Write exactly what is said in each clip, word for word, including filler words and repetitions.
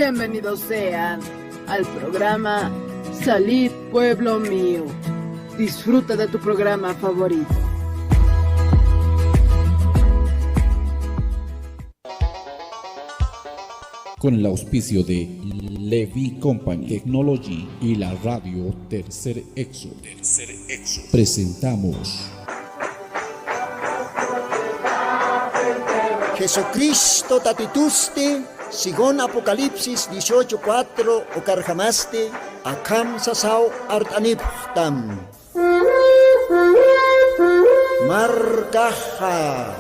Bienvenidos sean al programa Salid Pueblo Mío. Disfruta de tu programa favorito. Con el auspicio de Levi Company Technology y la radio Tercer Éxodo, presentamos Jesucristo tatitusti, según Apocalipsis dieciocho cuatro, ukarjamasti akham sasaw art'anipxtam. Markaxa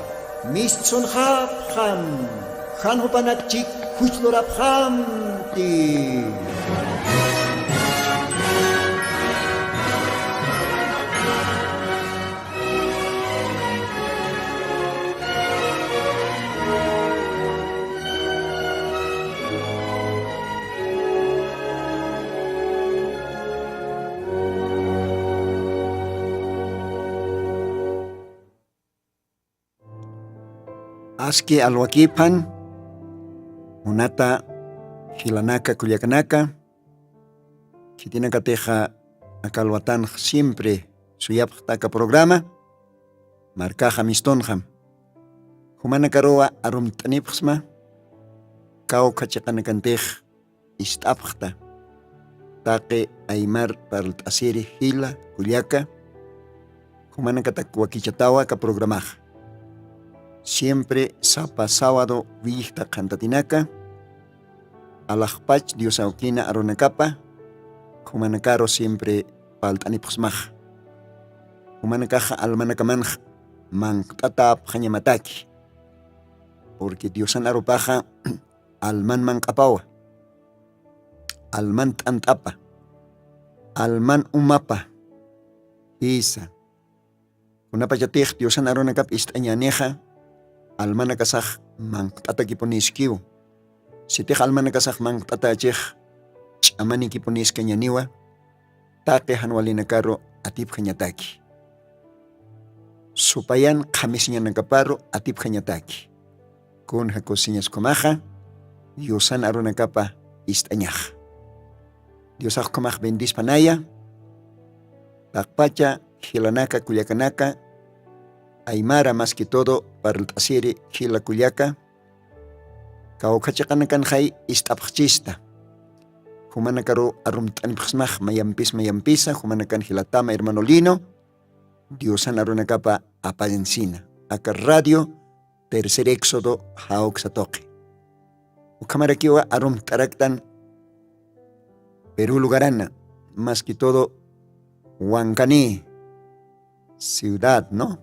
mistsunxapxam, jan jupanakchik juchlurapxamti. Aski alwakiphan, munata jilanaka kullakanaka, khitinakatixa aka alwatanx siempre suyapxta aka programa, Markaxa mistunxam. Jumanakaruwa arumt'anipxsma, kawkha chiqanakantix ist'apxta taqi aymar parlt'asiri jila kullaka, jumanakatak wakichatawa aka programaxa. Siempre sapa sábado willijta qhantatinaka, alaxpach Dios awkina arunakapa, jumanakaru siempre palt'anipxsmaxa. Jumanakaxa almanakamanx manqt'atapxañamataki. Porque Diosan arupaxa alman manq'apawa, alman t'ant'apa, alman umapa. Jisa. Kunapachatix Diosan arunakap ist'añänixa, almanakasax manqt'atakipuniskiw. Sitix almanakasax manqt'atächix, ch'amanikipuniskañäniwa, taqi jan walinakaru atipjañataki. Supayan qhamisañanakaparu atipjañataki. Kunja kusiñas ukhamaxa, Diosan arunakapa ist'añaxa. Diosax ukhamax bendispanaya, taqpacha jilanaka kullakanaka, aymara más que todo parlt'asiri jila kullaka, kawkha chiqanakanxay ist'apxchista. Jumanakaru arumt'anipxsmax mayampis mayampisa, jumanakan jilatama hermano Lino, Diosan arunakapa apayansina. Aka radio Tercer Éxodo jawksa tuqi. Ukhamarakiwa arumt'araktan Perú lugarana, más que todo Huancaní ciudad, ¿no?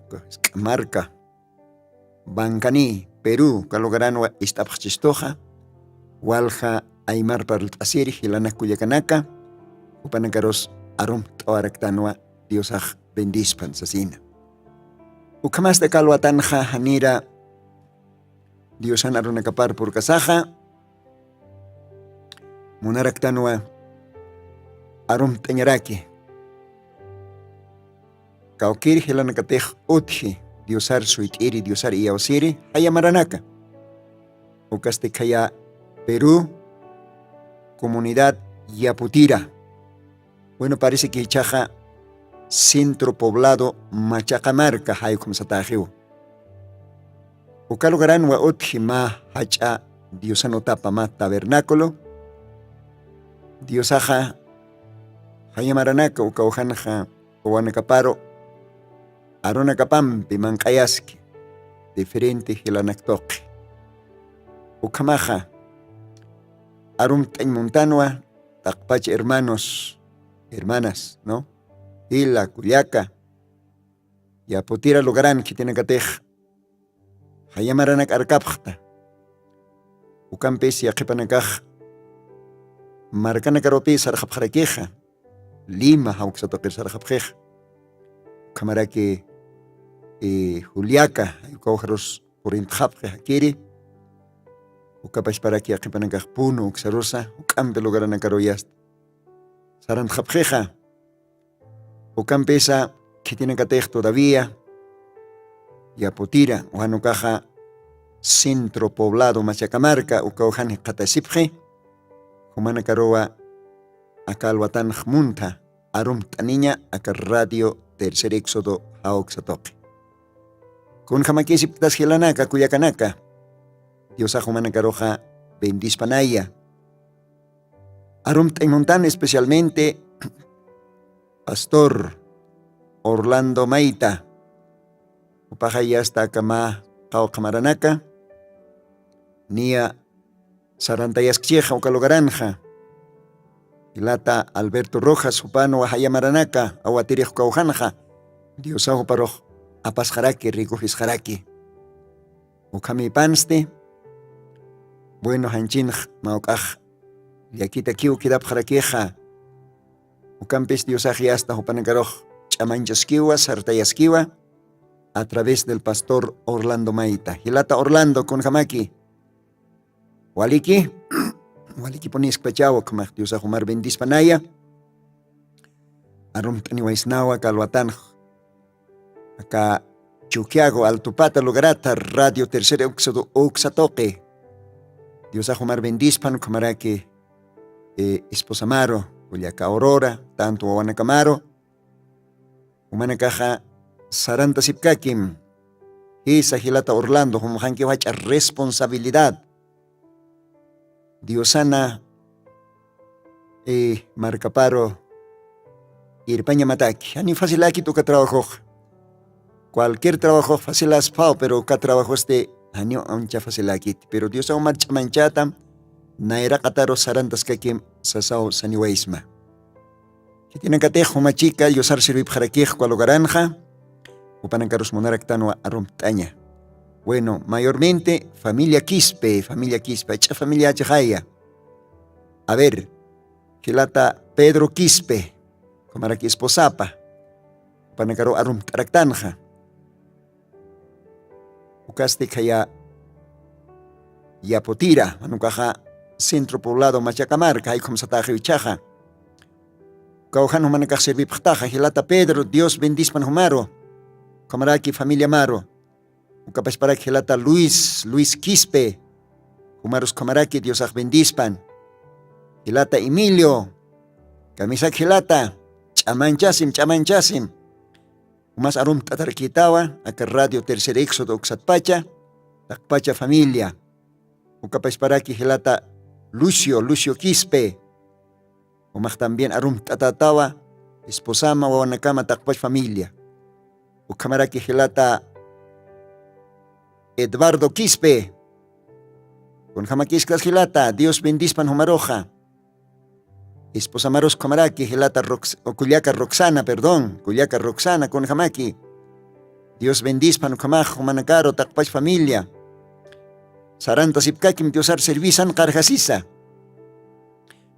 Marca. Huancaní, Perú, uka lugaranwa ist'apxchistuxa, walja aymar parlt'asiri jilanak kullakanaka, jupanakarus arumt'awaraktanwa Diosax bendispan sasina. Ukhamasta aka alwatanxa janira Diosan arunakapar purkasaxa, munaraktanwa arumt'añaraki. Kawkir jilanakatix utji, Diosar suyt'iri, Diosar iyawsiri, jaya maranaka. Ukasti khaya Perú, comunidad Yaputira. Bueno, parece que ichaxa centro poblado Machaca marca jaykhum sataxiw. Uka lugaranwa utji mä jach'a Diosan utapa mä tabernáculo. Diosaxa jaya maranaka uka ujanxa wawanakaparu arunakapampi manq'ayaski diferente jilanak tuqi. Ukhamaxa arumt'añ muntanwa taqpach hermanos, hermanas, ¿no? Jila, kullaka, Yaputira lugaran khitinakatix jaya maranak arkapxta. Ukampis yaqhipanakax markanakarupi sarxapxarakixa, Lima jawksa tuqir sarxapxixa. Ukhamaraki, eh, Juliaca, jayukaw jarus purintxapxi jakiri. Ukapachparaki yaqhipanakax Puno uksarusa, juk'ampi lugaranakaruyasta sarantxapxixa. Ukampisa khitinakatix todavía Yaputira, ujan ukaxa centro poblado Machacamarca, ukaw jan jikxatasipxi. Jumanakaruwa aka alwatanx muntha arumt'aniña aka radio Tercer Éxodo jawksa tuqi. Kunjamakisipktas jilanaka kullakanaka, Diosax jumanakaruxa bendispanaya. Arumt'añ muntan especialmente pastor Orlando Mayta, jupaxa yasta aka mä qawqha maranaka niya sarantayaskchixa uka lugaranxa. Jilata Alberto Rojas jupan wajaya maranaka awatirix kawjanxa, Diosaw juparux apasxaraki, rikujisxaraki. Ukhamipansti, bueno, janchinx mawk'ax llakitakiw quedapxarakixa. Ukampis Diosax yasta jupanakarux ch'amañchaskiwa, sartayaskiwa a través del pastor Orlando Mayta. Jilata Orlando, kunjamaki? Waliki, walikipuniskpachawa, ukhamax Diosax jumar bendispanaya. Arumt'aniwaysnawa kalwatanx aka Chuquiago Altupata lugarata Radio Tercer Éxodo uksa tuqi. Diosax jumar bendispan, ukhamaraki, eh, esposamaru, kullaka Aurora, tanto wawanakamaru. Jumanakaxa sarantasipkakim. Jisa, jilata Orlando, jumxankiw jach'a responsabilidad. Diosana, eh, markaparu irpañamataki. Janiw facilakit uka trabajox. Cualquier trabajox facilasphaw, pero uka trabajosti janiw ancha facilakit. Pero Diosaw mar ch'amañchätam, nayraqataru sarantaskakim sasaw saniwaysma. Khitinakatix jumachika yusar sirvipxarakix uka lugaranxa, jupanakarus munaraktanwa arumt'aña. Bueno, mayormente familia Quispe, familia Quispe, jach'a familiachixaya. A ver, jilata Pedro Quispe, ukhamaraki esposapa, jupanakaru arumt'araktanxa. Ukasti khaya Yaputira, manukaxa Centro Poblado Machacamarca, jaykhum sataxiw ichaxa. Kawjan jumanakax sirvipxtaxa, jilata Pedro, Dios bendispan jumaru. Ukhamaraki familia maru. Ukapasparak jilata Luis, Luis Quispe. Jumarus ukhamaraki Diosax bendispan. Jilata Emilio, kamisak jilata, ch'amanchasim, ch'amanchasim. Umas arumt'atarakitawa aka Radio Tercer Éxodo uksatpacha, taqpacha familia. Ukapasparaki jilata Lucio, Lucio Quispe. Umax también arumt'atatawa esposama, wawanakama, taqpach familia. Ukhamaraki jilata Eduardo Quispe. Kunjamakisktas jilata, Dios bendispan jumaruxa. Esposamarus ukhamaraki jilata Rox-, o kullaka Roxana, perdón, kullaka Roxana, kunjamaki? Dios bendispan ukhamax jumanakaru taqpach familia. Sarantasipkakim Diosar servisan qarjasisa.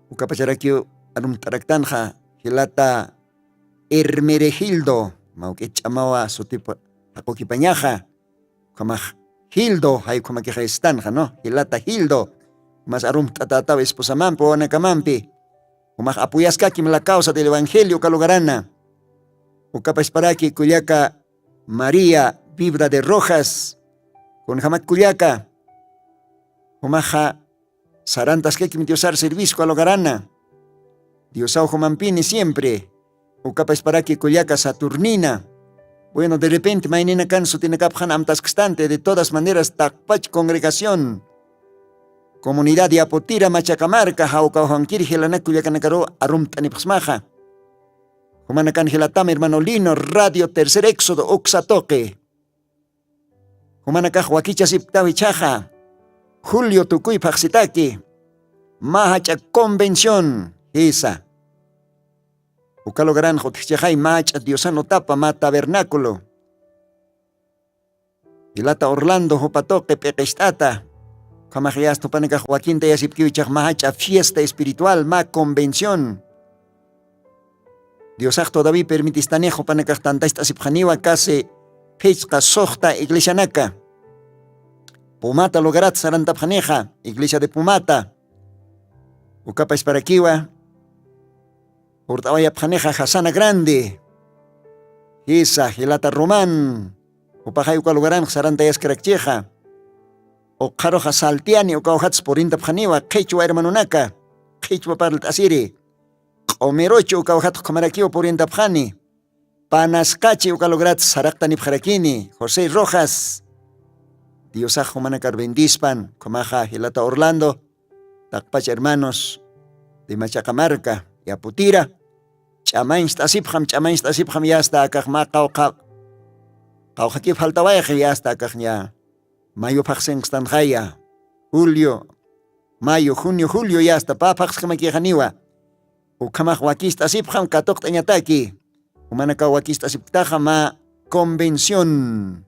Ukapacharakiw arumt'araktanxa jilata Hermeregildo, mawk'it ch'amawa sutipa jaqukipañaxa. Ukhamax Gildo, jay ukhamakixaystanxa, ¿no? Jilata Gildo. Umas arumt'atataw esposamampi, wawanakamampi. Umax apoyaskakim La Causa del Evangelio uka lugarana. Ukapasparaki kullaka María Vibra de Rojas. Kunjamak kullaka. Umaxa sarantaskakim Diosar servicio uka lugarana. Diosaw jumampini siempre. Ukapasparaki kullaka Saturnina. Bueno, de repente mayninakan sutinakapxan amtaskstante, de todas maneras, taqpach congregación, comunidad Yaputira, Machacamarca, jawkawankir jilanak kullakanakaru arumt'anipxsmaxa. Jumanakan jilatam, hermano Lino, Radio Tercer Éxodo, uksa tuqi. Jumanakax wakichasipktaw ichhaxa, julio tukuy phaxsitaki, mä jach'a convención, jisa. Uka lugaranxa utjchixay mä jach'a diosan utapa, mä tabernáculo. Jilata Orlando, jupa tuqi p'iqist'ata. Ukhamax yasta jupanakax wakintayasipkiw ichhax mä jach'a fiesta espiritual, mä convención. Diosax todavía permitistanix jupanakax tantacht'asipxaniwa casi phichqa suxta iglesianaka. Pumata lugarat sarantapxanixa, iglesia de Pumata. Ukapachparakiwa urt'awayapxanixa Jasana Grande. Jisa, jilata Román. Jupaxay uka lugaranx sarantayaskarakchixa. Ukxaruxa Saltiani, uka ujats purintapxaniwa qhichwa hermanonaka. qhichwa parlt'asiri. Q'umiruchu uka ujat qhumarakiw purintapxani. Panasqachi uka lograt saraqtanipxarakini josé rojas. Diosax jumanakar bendispan khamaxa jilata orlando, taqpach hermanos de machaqa marka yaputira. Ch'amañcht'asipxam ch'amañcht'asipxam yasta akaxma qawqha qawqhakip faltawayxi yasta akaxña. Mayu phaqsinqstanxaya julio, mayu junio julio yasta pa phaqsqamakixaniwa. Ukhamax wakist'asipxam katuqt'añataki. Jumanakaw wakist'asipktaxa mä convención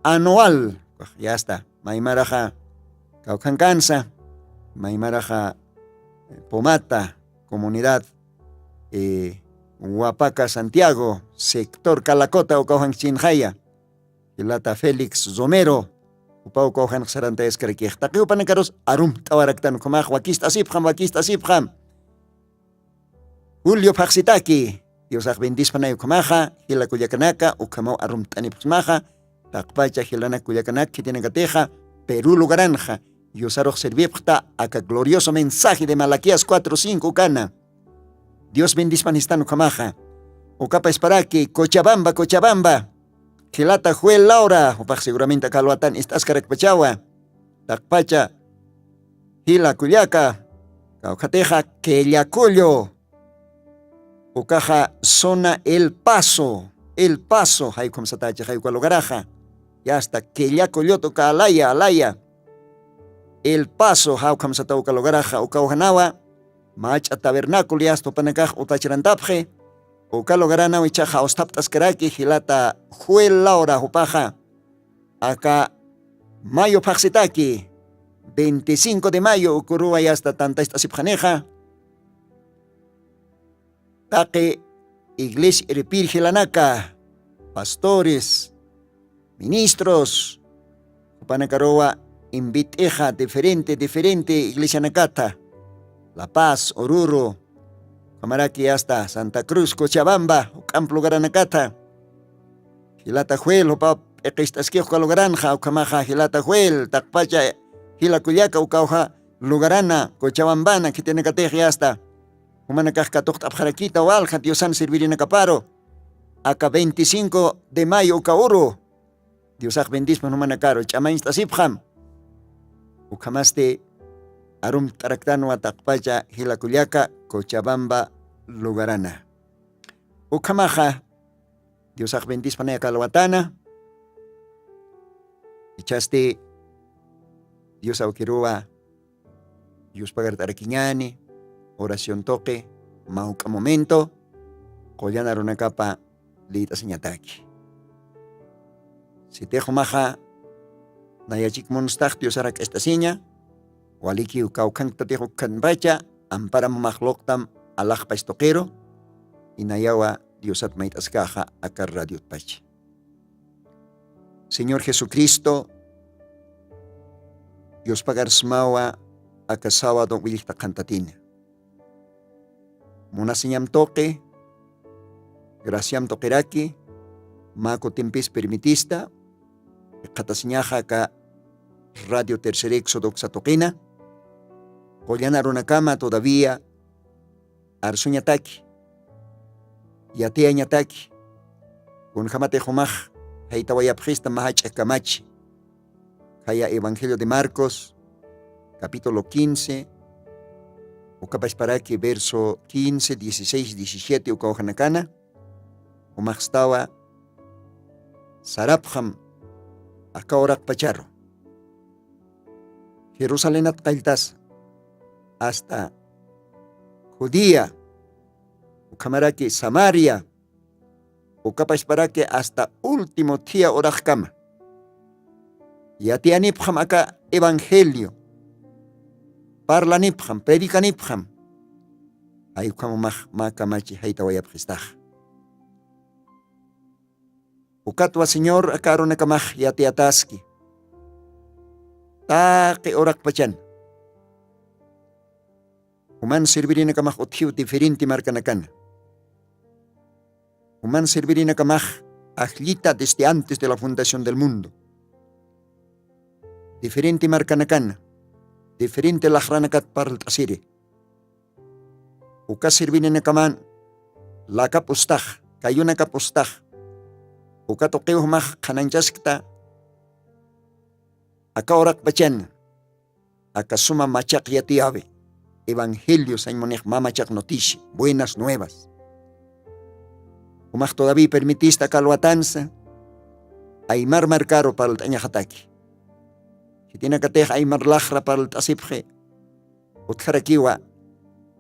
anual yasta maymaraxa kawkhankansa maymaraxa pumata comunidad wapaka santiago sector calacota ukawjankchinxaya. Jilata félix romero upaw kawjanx sarantayaskarakix taqi jupanakarus arumt'awaraktan ukhamax wakist'asipxam wakist'asipxam. Julio phaqsitaki diosax bendispanay ukhamaxa jila kullakanaka ukhamaw arumt'anipxsmaxa. Taqpacha jilanak kullakanak khitinakatixa perú lugaranxa yusarux servipxta aka glorioso mensaje de malaquías cuatro cinco ukana. Dios bendispanistan ukhamaxa. Ukapasparaki cochabamba cochabamba. Jilata joel laura jupax seguramente aka alwatan ist'askarakpachawa. Taqpacha jila kullaka kawkhatixa qillakullu. Ukaxa zona el paso el paso jaykhum satachi jayuka lugaraxa. Yasta qillakullut uka alaya alaya. El paso jawkham sata uka lugaraxa uka ujanawa mach'a tabernáculo yasta jupanakax utachirantapxi. Uka lugaranaw ichaxa usthapt'askaraki jilata joel laura jupaxa. Aka mayo phaqsitaki veinticinco de mayo ukuruwa yasta tantacht'asipxanixa. Taqi iglesia irpir jilanaka pastores ministros jupanakaruwa invit'ixa diferente diferente iglesianakata la paz ururu ukhamaraki asta santa cruz cochabamba juk'amp lugaranakata. Jilata joel jupa p'iqist'askix uka lugaranxa ukhamaxa jilata joel taqpacha jila kullaka ukawja lugarana cochabambana khitinakatix yasta jumanakax katuqt'apxarakita walja diosan servirinakaparu. Aka veinticinco de mayo uka uru diosax bendispan jumanakaru ch'amañcht'asipxam. Ukhamasti arumt'araktanwa taqpacha jila kullaka cochabamba lugarana. Ukhamaxa diosax bendispanay aka alwatana. Ichhasti dios awkiruwa yuspagart'arakiñäni oración tuqi mawk'a momento qullan arunakapa liyt'asiñataki. Sitix jumaxa nayachik munstax diosar jak'ist'asiña. Walikiw kawkhanktatix ukkhanpacha amparam jumax luqtam alaxpach tuqiru. Inayawa diosat mayt'askaxa aka radiotpacha. Señor jesucristo, yuspagarsmawa aka sábado willkta qhantatina. Munasiñam tuqi graciam tuqiraki mä kutimpis permitista. Qhatasiñaxa aka radio tercer éxodo uksa tuqina qullan arunakama todavía arsuñataki yatiyañataki. Kunjämatix jumax jaytawayapxista mä jach'a kamachi. Khaya evangelio de marcos capítulo quince ukapachparaki verso quince dieciséis diecisiete uka ujanakana. Jumaxstawa sarapxam aka uraqpacharu jerusalenat qalltasa asta judía ukhamaraki samaria ukapachparaki asta último thia uraqkama. Yatiyanipxam aka evangelio parlanipxam predicanipxam. Jay ukham umax mä kamachi jaytawayapxistaxa. Ukatwa señor aka arunakamax yatiyataski taqi uraqpachan. Juman servirinakamax utjiw diferente markanakana. Juman servirinakamax ajllita desde antes de la fundación del mundo diferente markanakana diferente laxranakat parlt'asiri. uka sirvininakaman lakap ustax, kayunakap ustax, uka tuqiw jumax qhananchaskta, aka uraqpachan aka suma machaq yatiyawi, evangelio sañ munix, mä machaq noticia, buenas nuevas. Jumax todavía permitista aka alwatansa aymar markaru parlt'añaxataki. Khitinakatix aymar laxra parlt'asipxi, utjarakiwa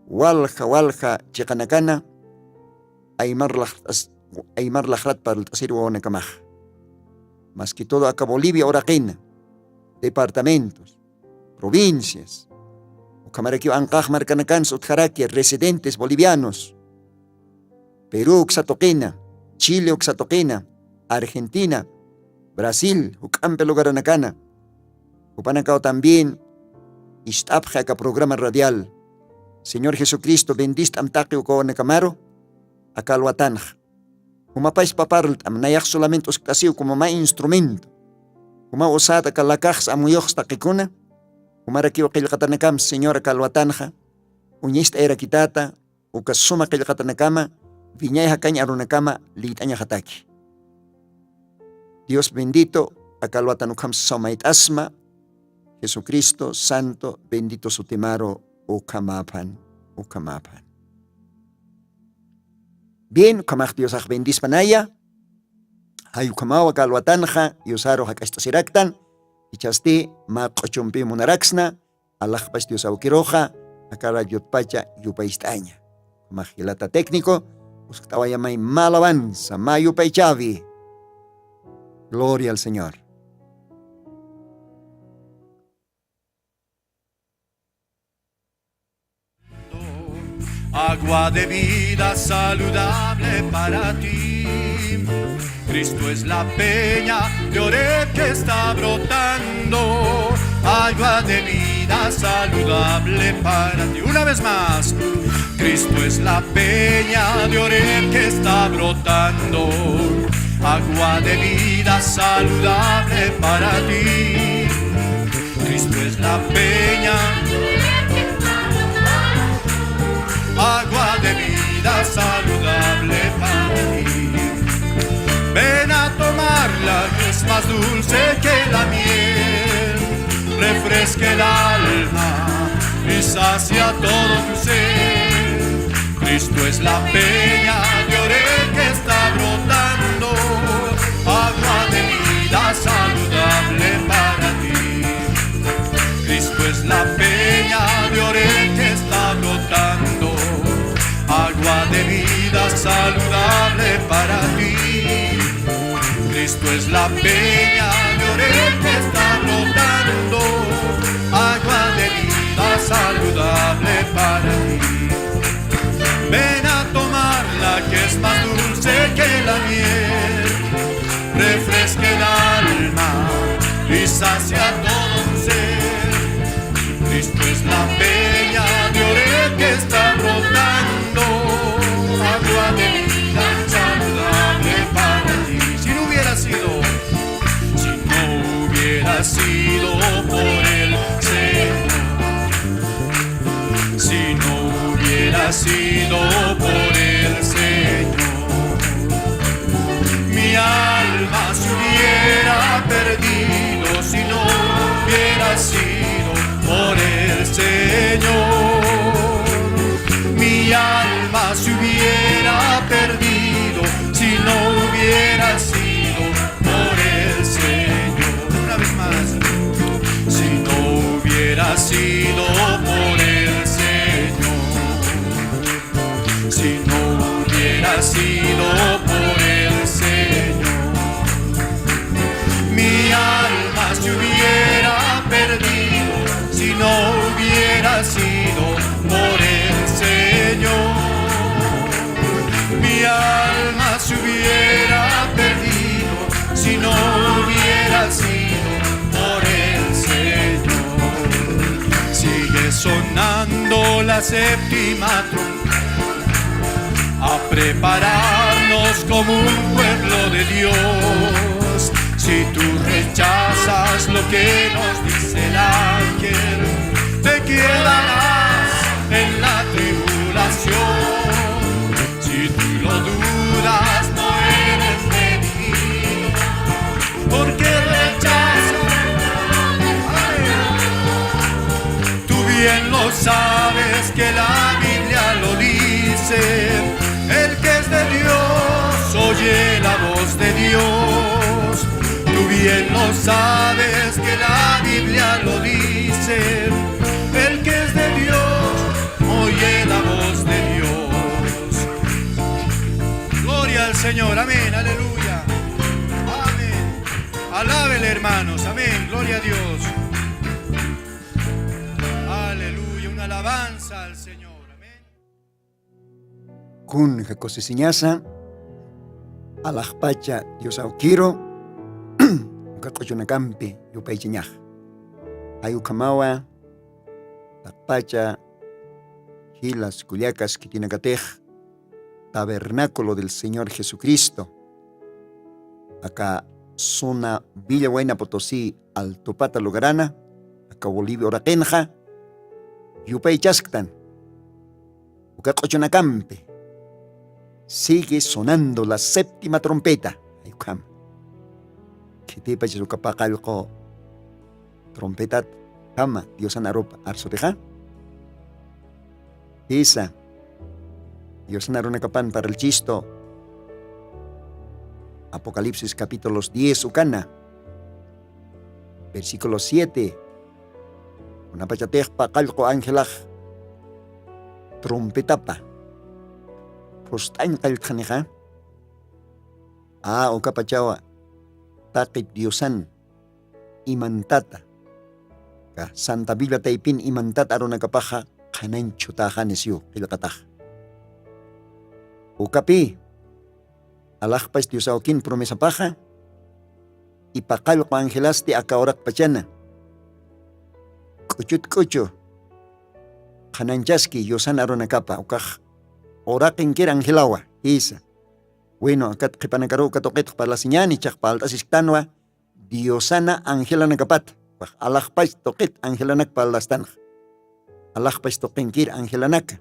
walja walja chiqanakana aymar laxrat, aymar laxrat parlt'asir wawanakamax. Más que todo aka Bolivia uraqina, departamentos, provincias, ukhamarakiw anqax markanakansa utjaraki residentes bolivianos, Perú uksa tuqina, Chile uksa tuqina, Argentina, Brasil, juk'ampi lugaranakana. Jupanakaw también ist'apxi aka programa radial Señor Jesucristo bendist'am taqi uka wawanakamaru, aka alwatanxa. Jumapaspa parlt'am, nayax solamente uskt'asiw como mä instrumento. Juma usat aka lakaxsa amuyuxsa taqikuna, jumarakiw qillqatanakam Señor aka alwatanxa uñist'ayarakitata, uka suma qillqatanakama, wiñay jakañ arunakama liyt'añaxataki. Dios bendito, aka alwatan ukham samayt'asma, Jesucristo santo bendito sutimaru, ukhamäphan, ukhamäphan. Bien, ukhamax Diosax bendispanaya. Jay ukhamaw aka alwatanxa Diosaru jak'acht'asiraktan, jichhasti mä q'uchumpi munaraksna, alaxpach Dios awkiruxa, aka radiotpacha yupaycht'aña. Ukhamax jilata técnico, uskt'awayamay mä alabanza, mä yupaychawi. Gloria al Señor. Agua de vida saludable para ti. Cristo es la peña de Oreb que está brotando. Agua de vida saludable para ti. Una vez más. Cristo es la peña de Oreb que está brotando. Agua de vida saludable para ti. Cristo es la peña. Agua de vida saludable para ti. Ven a tomarla, que es más dulce que la miel. Refresca el alma y sacia todo tu ser. Cristo es la peña de Oreb que está brotando. Agua de vida saludable para ti. Cristo es la peña de Oreb que está brotando. Agua de vida saludable para ti. Cristo es la peña de Oreb que está brotando. Agua de vida saludable para ti. Ven a tomarla, que es más dulce que la miel. Refresca el alma y sacia todo tu ser. Cristo es la peña de Oreb que está brotando. Agua de vida saludable para ti. Si no hubiera sido, si no hubiera sido por el Señor, si no hubiera sido por el Señor, mi alma se hubiera perdido. Si no hubiera sido por el Señor, mi alma se hubiera perdido. Si no hubiera sido por el Señor. Una vez más. Si no hubiera sido por el Señor, si no hubiera sido por el Señor, mi alma se hubiera perdido. Si no hubiera sido por el Señor, mi alma se hubiera perdido. Si no hubiera sido por el Señor. Sigue sonando la séptima trompeta a prepararnos como un pueblo de Dios. Si tú rechazas lo que nos dice el ángel, te quedarás en la tribulación. Sabes que la Biblia lo dice, el que es de Dios oye la voz de Dios. Tú bien lo sabes que la Biblia lo dice, el que es de Dios oye la voz de Dios. Gloria al Señor, amén, aleluya. Amén. Alábele, hermanos, amén, gloria a Dios. Aleluya, una alabanza al Señor. Amén. Kunja kusisiñasa alaxpacha Dios awkiru uka q'uchunakampi yupaychañax. Jay ukhamawa taqpacha jilas kullakas khitinakatix Tabernáculo del Señor Jesucristo aka zona Villa Huayna Potosí Altupata lugarana aka Bolivia uraqinxa yupaychasktan. Uka q'uchunakampi sigue sonando la séptima trompeta. Jay ukham khitipachas uka paqallqu trompetat kama Diosan arupa arsurixa. Jisa, Diosan arunakapan parlchistu Apocalipsis capítulos diez ukana versículo siete. Kunapachatix paqallqu angelax trompetapa phust'añ qalltxanixa. A ukapachawa taqi Diosan imantata ka Santa Biblia taypin imantata arunakapaxa qhanañ chhutaxani siw qillqatax. Ukapi alaxpach Dios awkin promesapaxa ipaqallqu angelasti aka uraqpachana k'uchut k'uchu qhanañchaski yusan arunakapa ukax uraqinkir angelawa. Jisa. Wino akat qhipanakaruw katuqitx parlasiñani chax palt'asisktanwa diosana angelanakapat. Wax alaxpach tuqit angelanak parlastanxa alaxpach tuqinkir angelanaka.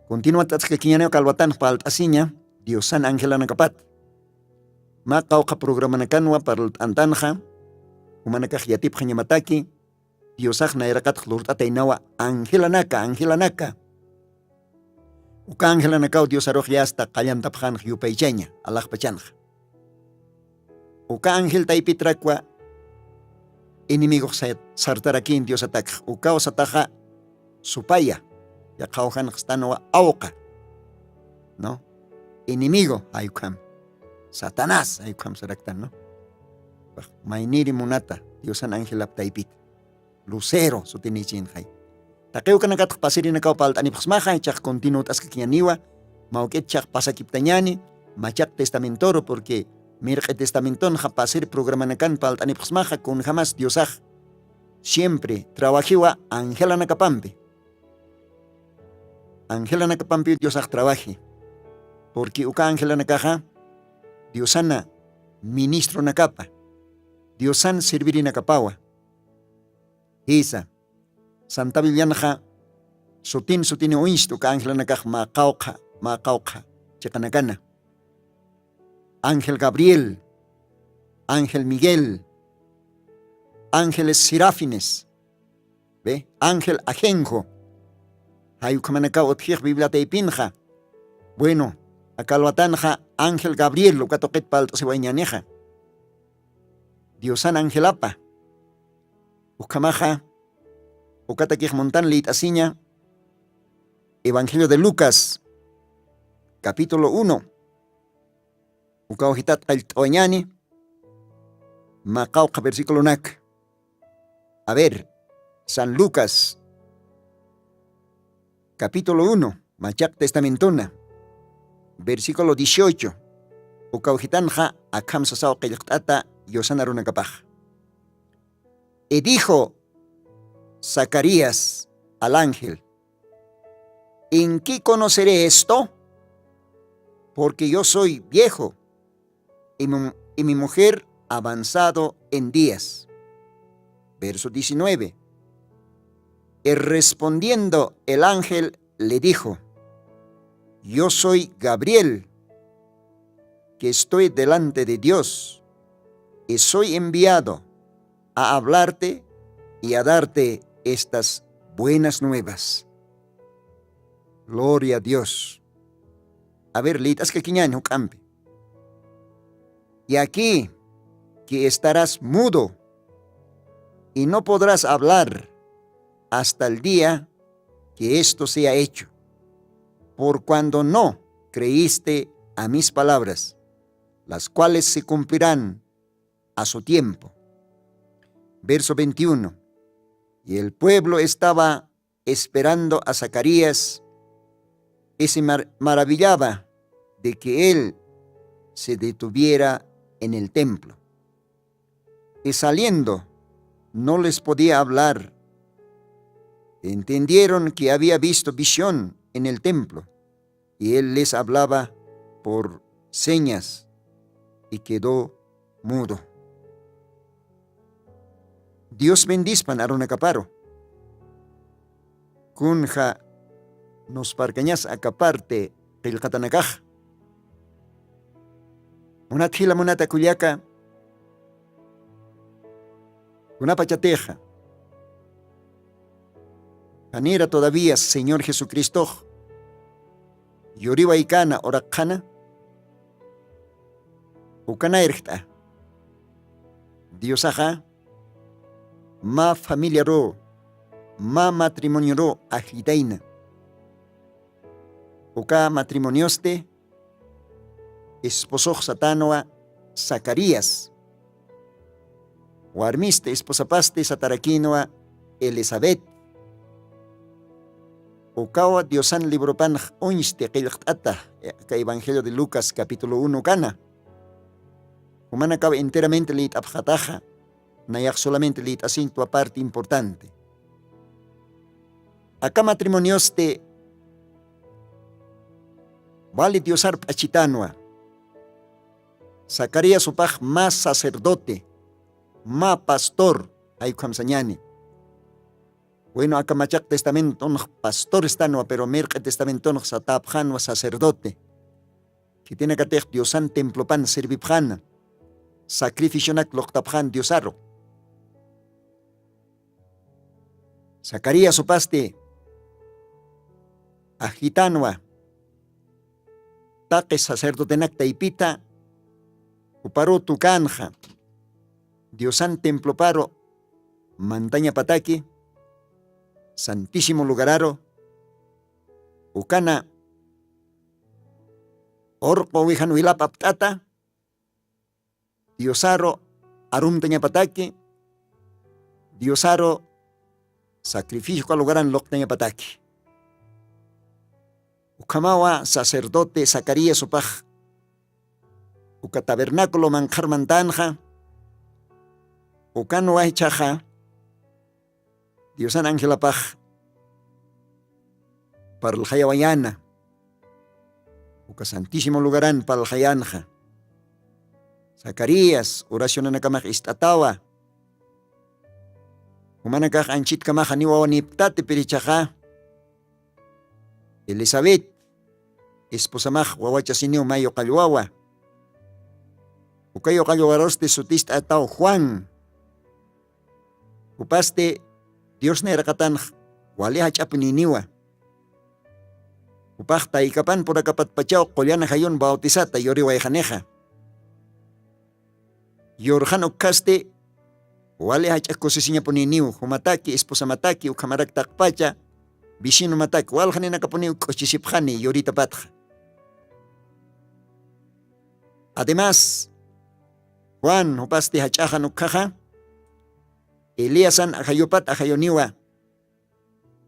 Continuat atskakiñaniw kalwatanx palt'asiña diosana angelanakapat. Mä qawqha programanakanwa parlt'antanxa jumanakax yatipxañamataki diosax nayraqatx lurt'ataynawa angelanaka angelanaka. Uka angelanakaw diosarux yasta qallantapxanx yupaychaña alaxpachanxa. Uka angel taypitrakwa enemigox sartarakin diosatakx ukaw sataxa supaya yaqhawjanxstanwa awqa. No, enemigo jaykham satanás jaykham saraktan no. Mayniri munata diosan angelap taypita lucero sutinichinxay. Taqiwkanakatx pasirinakaw palt'anipxsmaxa ichax continuw t'askakiñaniwa. Mawk'it chax pasakiptañani machaq testamentoru porque mirq'i testamentonxa pasir programanakan palt'anipxsmaxa kunjamas diosax siempre trawajiwa angelanakapampi. Angelanakapampiw diosax trawaji. Porque uka angelanakaxa diosana ministronakapa diosan servirinakapawa. Jisa, santa billanxa sutin sutini uñsta uka angelanakax mä qawqha mä qawqha chiqanakana. Ángel gabriel, ángel miguel, ángeles serafines, be ángel ajenjo. Jay ukhamanakaw utjix biblia taypinxa. Bueno, akalwatanxa ángel gabriel uka tuqit palt'asiwayñanixa diosan angelapa. Ukhamaxa ukatakix muntan lït'asiña evangelio de lucas capítulo uno. Ukaw jitat qallt'awañani mä qawqha versiculonak. A ver, san lucas capítulo uno machaq testamentona versículo dieciocho. Ukaw jitanxa akham sasaw qillqt'ata yusana runakapax. Y dijo zacarías al ángel, ¿en qué conoceré esto? Porque yo soy viejo y mi, y mi mujer avanzado en días. Verso diecinueve. Y respondiendo el ángel le dijo, yo soy gabriel, que estoy delante de dios, y soy enviado a hablarte y a darte estas buenas nuevas. Gloria a Dios. A ver, lït'askakiñäni juk'ampi. Y aquí que estarás mudo y no podrás hablar hasta el día que esto sea hecho, por cuando no creíste a mis palabras, las cuales se cumplirán a su tiempo. Verso veintiuno. Y el pueblo estaba esperando a Zacarías, y se mar-, maravillaba de que él se detuviera en el templo. Y saliendo, no les podía hablar. Entendieron que había visto visión en el templo, y él les hablaba por señas, y quedó mudo. Dios bendispan arunakaparu. Kunja nusparkañas aka parte qillqatanakax. Munat jila, munata kullaka, kunapachatixa janira todavía Señor Jesucristox yuriwaykana uraqxana, uka nayrjt'a. Diosaxa mä familiaru, mä matrimoniuru ajllitayna. Uka matrimoniosti esposox satanwa Zacarías. Warmisti esposapasti satarakinwa Elisabet. Ukawa Diosan libropanx uñsti qillqt'ata, aka Evangelio de Lucas capítulo uno kana. Jumanakaw enteramente lït'apxataxa, nayax solamente lït'asintwa parte importante. Aka matrimoniosti wali Diosar p'achitanwa. Zacarías jupax mä sacerdote, mä pastor, jaykham sañani. Bueno, aka machaq testamentonx pastor estanwa, pero mirq'i testamentonx satapxanwa sacerdote. Khitinakatix Diosan templopan sirvipxana, sacrificionak luqtapxan Diosaru. Zacarías jupasti ajllitanwa, taqi sacerdotenak taypita juparu tukanxa, Diosan temploparu mantañapataki, santísimo lugararu, ukana urqu wijan wilap apt'ata, Diosaru arumtañapataki, Diosaru sacrificioka lugaran luqtañapataki. Ukhamawa sacerdote Zacarías jupax uka tabernáculo manqharmantanxa, ukanwa jichhaxa Diosan angelapax parlxayawayäna, uka santísimo lugaran parlxayänxa. Zacarías oracionanakamax ist'atawa. Jumanakax anchitkamax janiw wawaniptati, pero jichhaxa Elisabet esposamax wawachasiniw mä yuqall wawa. Uka yuqall wawarusti sutist'ataw Juan. Jupasti Dios nayraqatanx wali jach'apuniniwa. Jupax taykapan purakapatpachaw qullan ajayun bautizata yuriwayxanixa. Yurxan ukkasti wali jach'a kusisiñapuniniw, jumataki, esposamataki, ukhamarak taqpacha vecinomataki, walxaninakapuniw k'uchisipxani yuritapatxa. Además, Juan jupasti jach'axan ukkhaxa, Eliasan ajayupat ajayuniwa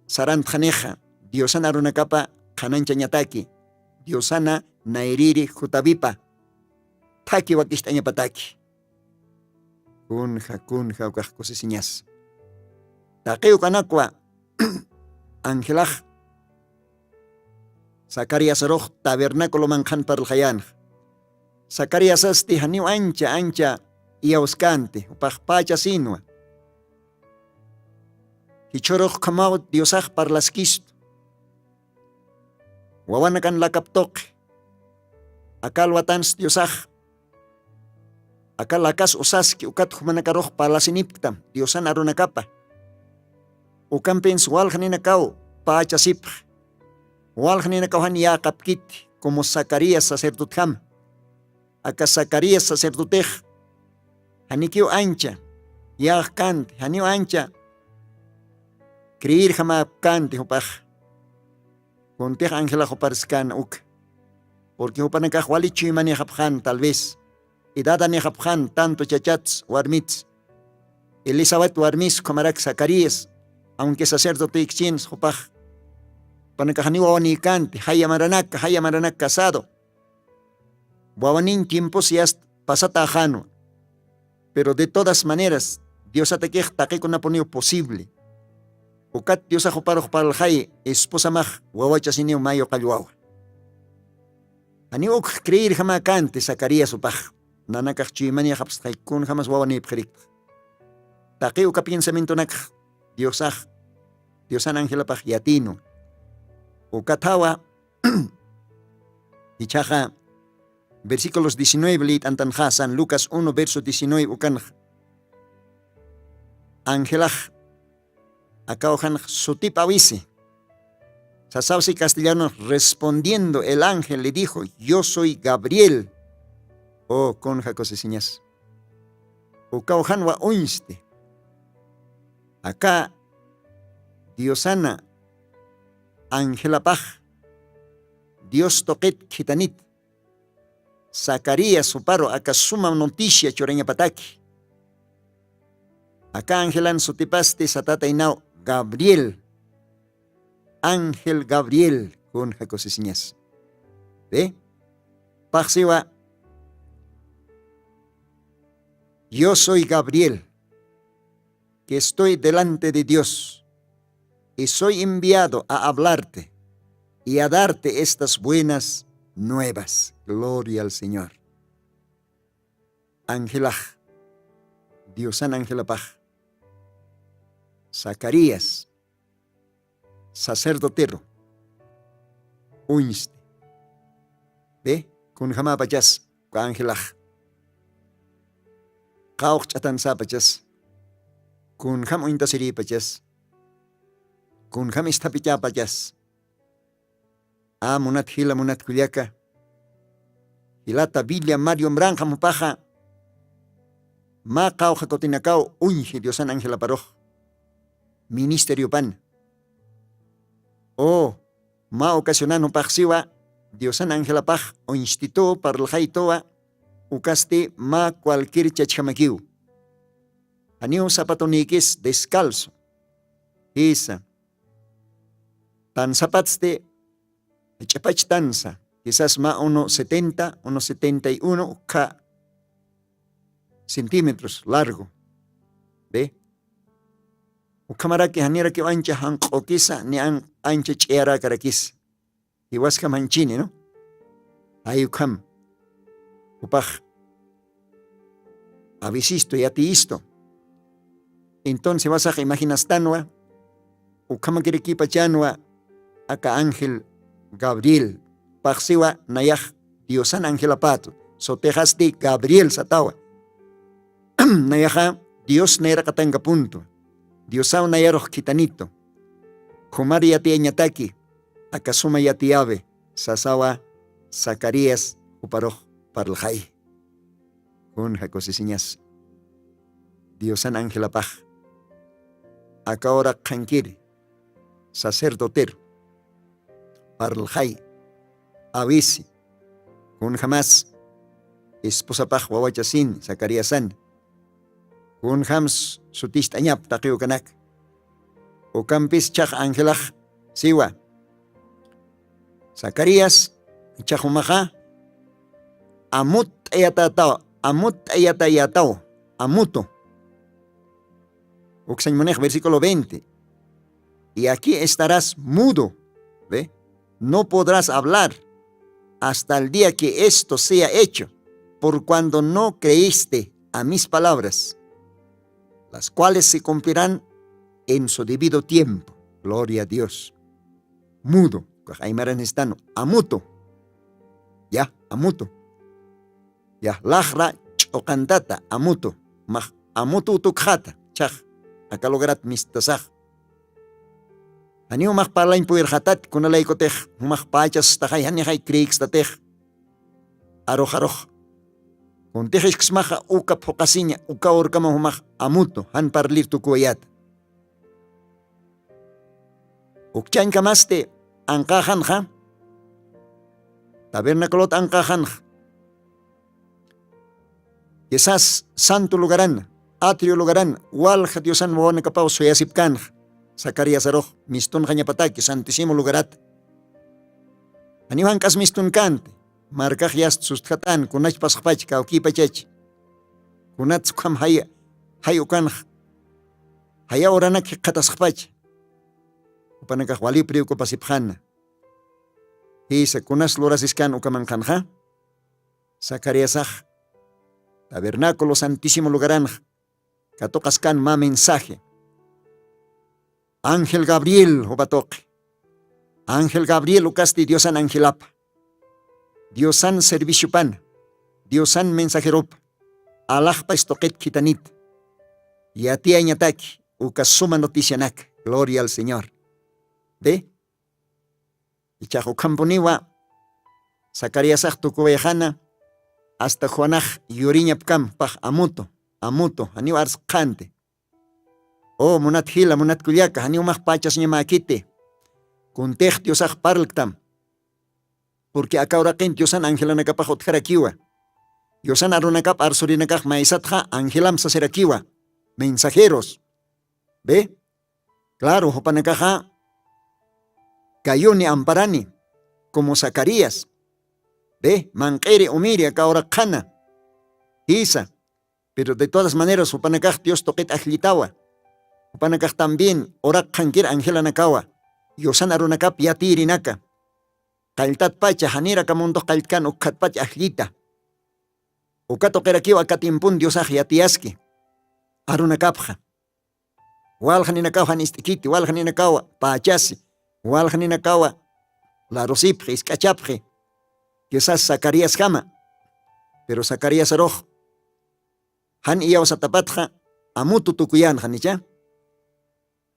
sarantxanixa, Diosan arunakapa qhanañchañataki, Diosana nayrïri jutawipa thaki wakicht'añapataki. Kunja, kunja ukax kusisiñas. Taqi ukanakwa angelax Zacariasarux tabernáculo manqhan parlxayänxa. Zacariasasti janiw ancha, ancha iyawskänti, jupax pächasinwa. Jichhürux ukhamaw Diosax parlaskistu. Wawanakan lakap tuqi. Aka alwatans Diosax aka lakas usaski, ukat jumanakarux parlasinipktam Diosan arunakapa. Ukampins walxninakaw pachasipx, walxninakaw jan yäqapkiti como zacarías sacerdotjama. Aka zacarías sacerdotix janikiw ancha yäqkanti, janiw ancha creerjamäpkanti jupax. Kuntix angelax juparskan uka, purqui jupanakax wali chuymanixapxan tal vez, edadanixapxan tanto chachats warmits, elisabet warmis ukhamarak zacarías, aunque sacerdote ikchins jupax. Jupanakaxaniw wawanïkanti jaya maranaka jaya maranak casado, wawanin tiempos yast pasataxanwa. Pero de todas maneras diosatakix taqikunapuniw posible. Ukat diosax juparux parlxay esposamax wawachasiniw mayu qallwawa. Janiw ukx creerjamäkanti zacarías jupax, nanakax chuymanïxapstxay kunjamas wawanïpxirikta. Taqi uka piensamientonakx diosax diosan angelapax yatïnwa. Ukathawa ichhaxa versículos diecinueve lït'antanxa san lucas uno verso diecinueve ukanxa, angelax akawjanx sutip'awisi. Sasawsi castellano respondiendo el ángel le dijo, yo soy gabriel. O kunja kusisiñas, ukawjanwa uñsti. Aka diosana angelapax dios tuqit khitanit zacarías juparu aka suma noticia churañapataki. Aka angelan sutipasti satataynaw gabriel. Ángel gabriel kunja kusisiñas. Pi paxsiwa, yo soy gabriel, que estoy delante de dios y soy enviado a hablarte y a darte estas buenas nuevas. Gloria al señor. Angelax, diosan angelapax zacarías sacerdoteru uñsti. Pi kunjamapachas uka angelax qawqch'atansäpachas, kunjam uñtasirïpachas, kunjam isthapicäpachas. A munat jila munat kullaka, jilata biblia mario mranqam jupaxa mä qawqha kutinakaw uñji diosan angelaparux ministeriopan. O mä ocasionan jupaxsiwa diosan angelapax uñstituw parlxaytuwa. Ukasti mä cualquier chachjamakiw, janiw sapatunïkis descalzo. Jisa, tansapatsti jach'apach tansa, quizás mä uno setenta uno setenta y uno ukha centímetros largo. Be, ukhamaraki janirakiw ancha janq'ukisa ni ancha ch'iyarakarakisa. Jiwaskam janchini no, jay ukham jupax avisistu yatiyistu. Entonces jiwasax imaginastanwa ukhamakirikipachanwa aka ángel gabriel. Paxsiwa nayax diosan angelapätu, sutixasti gabriel satawa. Nayaxa dios nayraqatankapuntu, diosaw nayarux khithanitu. Khumar yatiyañataki aka suma yatiyawi sasawa zacarías juparux parlxay. Kunja kusisiñas, diosan angelapax aka ura qhankiri sacerdoteru parlxay, awisi kunjamas esposapax wawachasin zacariasan, kunjams suticht'añap taqiw kanak. Ukampis chhax angelax siwa, zacarias, chhax umaxa amutt'ayatataw, amutt'ayatayataw amutu. Uksañ munix versículo veinte, y aquí estarás mudo, ve, no podrás hablar hasta el día que esto sea hecho, por cuando no creíste a mis palabras, las cuales se cumplirán en su debido tiempo. Gloria a dios. Mudo, kax aymaran istanu amutu. Ya amutu. Ya laxra ch'uqantata amutu, max amutu tukxata chhax aka lograt mistasax. Janiw jumax parlañ puyirxatat kunalaykutix jumax pachas taxay janixay creekstatix. Arux arux kuntix isksmaxa uka phuqasiña uka urkama jumax amutu jan parlir tukuwayata. Ukchañkamasti anqaxanxa tabernaculot anqaxanxa quisas santo lugaran atrio lugaran walja diosan wawanakapaw suyasipkanxa. Zacariasarux mistunxañapataki santísimo lugarata. Janiw jank'as mistunkanti markax yast sustjat'an kunachpasxpach kawkïpachach kunats ukham jay jay ukanxa. Jaya uranak jikxatasxpach jupanakax waliw preocupasipxana. Jisa kunas lurasiskan ukamanqanxa zacariasax tabernaculo santísimo lugaranxa katuqaskan mä mensaje. Ángel gabriel jupatuqi. Ángel gabriel ukasti diosan angelapa diosan serviciopana diosan mensajeropa alaxpach tuqit khitanita. Yatiyañataki uka suma noticianaka gloria al señor. Be ichax ukhampuniwa zacariasax tukuwayxana asta juanax yuriñapkam pax amutu amutu janiw arsqanti. O munat jila munat kullaka janiw max pachasñamäkiti. Kuntix diosax parlktam purqui aka uraqin diosan angelanakapax utjarakiwa. Diosan arunakap arsurinakax maysatxa angelam sasirakiwa mensajeros. Be claro jupanakaxa kayuni amparani como zacarías. Be manq'iri umiri aka uraq qhana jisa. Pero de todas maneras jupanakax dios tuqit ajllitawa. Jupanakax también uraq qhankir angelanakawa yusan arunakap yatïrinaka. Qalltatpacha janir aka mundux qalltkan ukkhatpach ajllita. Uka tuqirakiw aka timpun diosax yatiyaski arunakapxa. Walxninakaw jan ist'ikiti walxninakawa pachasi walxninakawa larusipxi isk'achapxi. Kisas zacariasjama pero zacariasarux jan iyawsatapatxa amutu tukuyanxa nicha.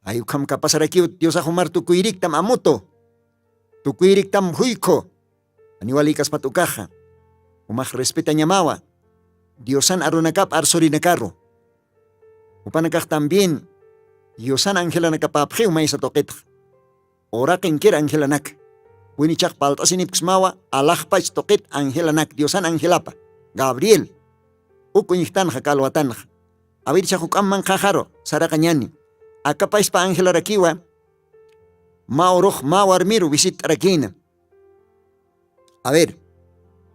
Ay ukham kapasarakiw diosax umar tukuyriktam amutu tukuyriktam juykhu. Aniwalïkaspat ukaxa umax respetañamawa diosan arunakap arsurinakaru. Upanakax también diosan angelanakapapxiw maysa tuqitxa uraqinkir angelanaka winichax palt'asinipksmawa alaxpach tuqit angelanaka diosan angelapa gabriel. Uk uñjtanxa kalwatanxa awirchax uk'amman qhaxaru saraqañani akapaspa angelarakiwa mä urux mä warmiru visitt'arakïna. A ver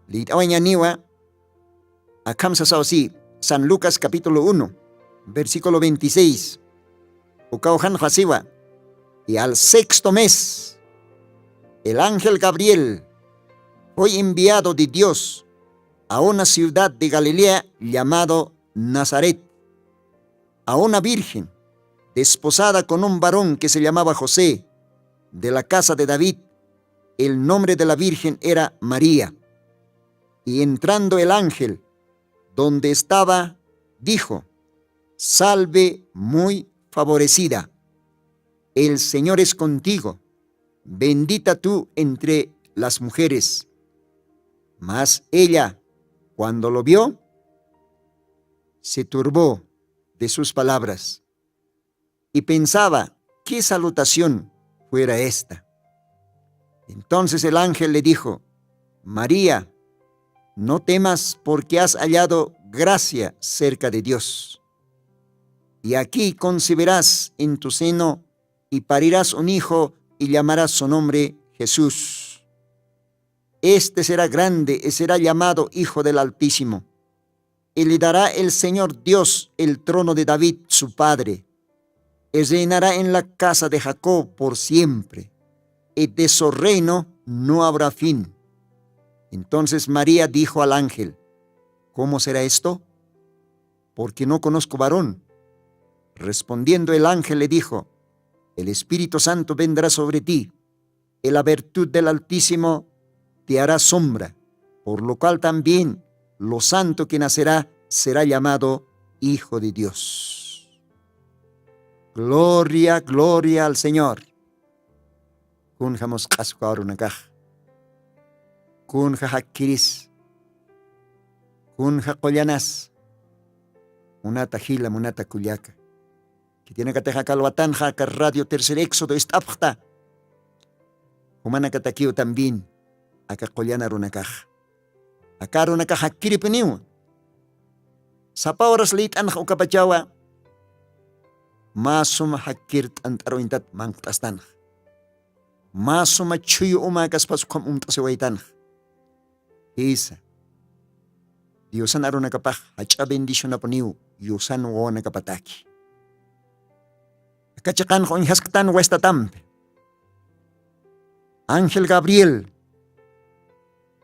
lït'awañaniwa akham sasaw si san lucas capítulo uno versículo veintiséis. Ukaw jan fasiwa y al sexto mes el ángel gabriel fue enviado de dios a una ciudad de galilea llamado nazaret a una virgen desposada con un varón que se llamaba josé de la casa de david. El nombre de la virgen era maría. Y entrando el ángel donde estaba dijo, salve muy favorecida, el señor es contigo, bendita tú entre las mujeres. Mas ella cuando lo vio se turbó de sus palabras y pensaba qué salutación fuera esta. Entonces el ángel le dijo, maría, no temas porque has hallado gracia cerca de dios. Y aquí concebirás en tu seno y parirás un hijo y llamarás su nombre jesús. Este será grande y será llamado hijo del altísimo. Y le dará el señor dios el trono de david su padre y reinará en la casa de jacob por siempre y de su reino no habrá fin. Entonces maría dijo al ángel, cómo será esto? Porque no conozco varón. Respondiendo el ángel le dijo, el espíritu santo vendrá sobre ti y la virtud del altísimo te hará sombra, por lo cual también lo santo que nacerá será llamado hijo de dios. Gloria gloria al señor. Kunja musq'aswa runakax, kunja jakkiris, kunja qullanas, munata jila munata kullaka. Khitinakatix aka alwatanxa aka radio tercer éxodo ist'apxta. Jumanakatakiw también aka qullana runakax, aka runakax jakkiripuniwa. Sapa horas liyt'anxa ukapachawa mä suma jakkir t'ant'aruwintat manqt'astanxa, mä suma chhuyu uma akaspas ukham umt'asiwaytanxa. Jisa, diosan arunakapax jach'a bendicionapuniw yusan wawanakapataki. Aka chiqanxa uñjasktan westatampi, ángel gabriel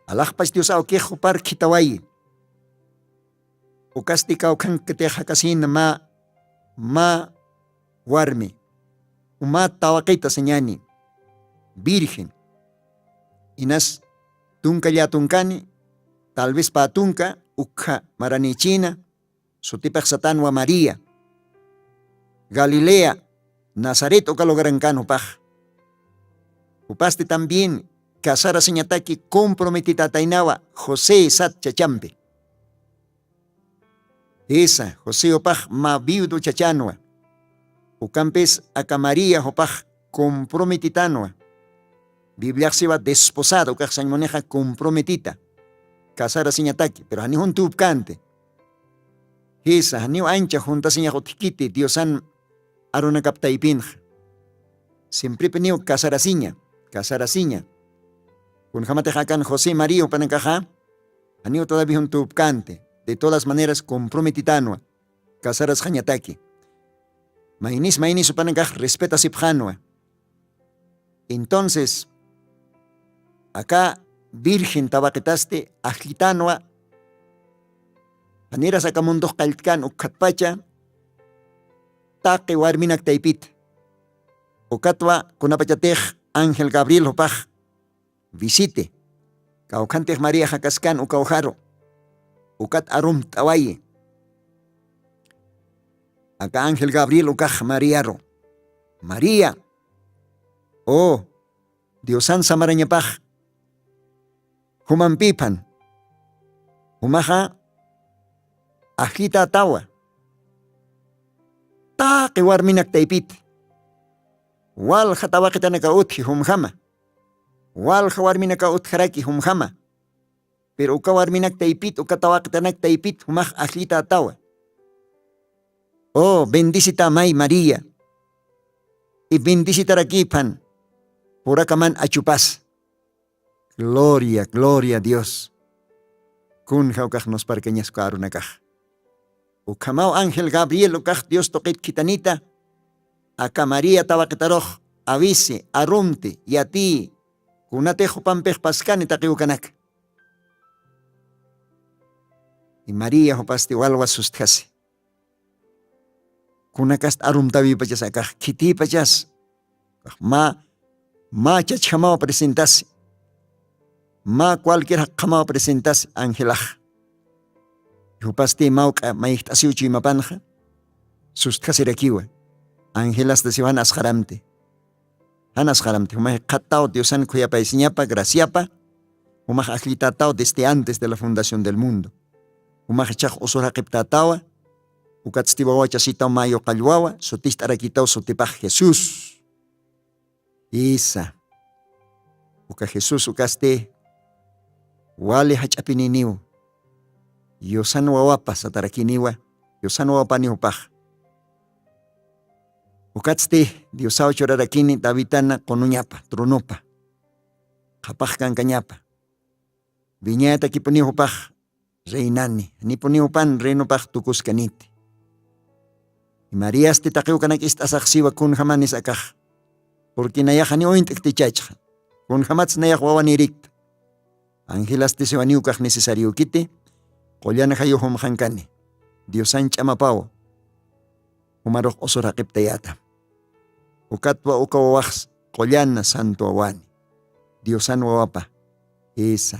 alaxpach dios awkix jupar khitawayi. Ukasti kawkhankatix jakasina mä mä warmi, uma tawaqita sañani virgen, inas tunka llä tunkani, tal vez pä tunka ukha maranïchïna, sutipix satanwa maría, galilea, nazaret uka lugarankan jupax. Jupasti también casarasiñataki comprometetataynawa josé sat chachampi. Jisa, josé jupax mä viudo chachanwa. Ukampis aka maría jupax comprometetanwa. Bibliaxsiwa desposada ukaxsañ munixa comprometeta. Casarasiñataki pero janiw juntupkanti. Jisa, janiw ancha juntasiñax utjkiti diosan arunakap taypinxa. Simpripiniw casarasiña, casarasiña. Kunjamatix akan josé maría jupanakaxa janiw todavia juntupkanti. De todas maneras comprometetanwa, casarasxañataki. Maynis maynis jupanakax respetasipxanwa. Entonces aka virgen tawaqitasti ajllitanwa. Janiras aka mundux qalltkan ukkhatpacha taqi warminak taypita. Ukatwa kunapachatix ángel gabriel jupax visiti. Kawkhantix maría jakaskan ukawjaru. Ukat arumt'awayi. Aka ángel gabriel ukax mariaru, maría, o diosan samarañapax jumampiphan. Jumaxa ajllitätawa taqi warminak taypita. Walja tawaqitanakaw utji jumjama. Walja warminakaw utjaraki jumjama. Pero uka warminak taypit uka tawaqitanak taypit jumax ajllitätawa. O bendicitämay maría. Y bendicitarakïphan purakaman achupasa. Gloria gloria dios. Kunja ukax nusparkañasku arunakax. Ukhamaw ángel gabriel ukax dios tuqit khitanita aka maría tawaqitarux, awisi, arumti, yatiyi, kunatix jupampix paskani taqiwkanaka. Y maría jupasti walwa sustjasi. Kunakast arumtawipachas akax khitipachas, mä mä chachjamaw presentasi. Mä cualquier jaqjamaw presentasi angelax. Jupasti mawk'a mayjt'asiw chuymapanxa sustjasirakiwa. Angelastasiw jan asqaramti. Jan asqaramti jumax jikxattaw diosan khuyapaysiñapa graciapa. Jumax ajllitätaw desde antes de la fundación del mundo. Jumax ichhax usur jaqiptätawa. Ukatsti wawachasitaw mä yuqallwawa suticht'arakitaw sutipax jesús. Jisa. Uka jesús ukasti wali jach'apininiw. Yusan wawapa satarakiniwa. Yusan wawapaniw jupax. Ukatsti diosaw churarakini davidtana qunuñapa tronopa qhapax kankañapa. Wiñayatakipuniw jupax reinani, janipuniw jupan reinopax tukuskaniti. Mariasti taqiwkanak ist'asaxsiwa kunjamanis akax. Purqui nayax janiw uñt'ktichachxa. Kunjamatsi nayax wawanirikta. Angelastisiwaniw kax necesariokiti. Qullan jayuxumxankani diosan ch'amapaw. Jumarux usur jaqiptayätam. Ukatwa uka wawaxs qullana santo wawani. Diosan wawapa. Jisa.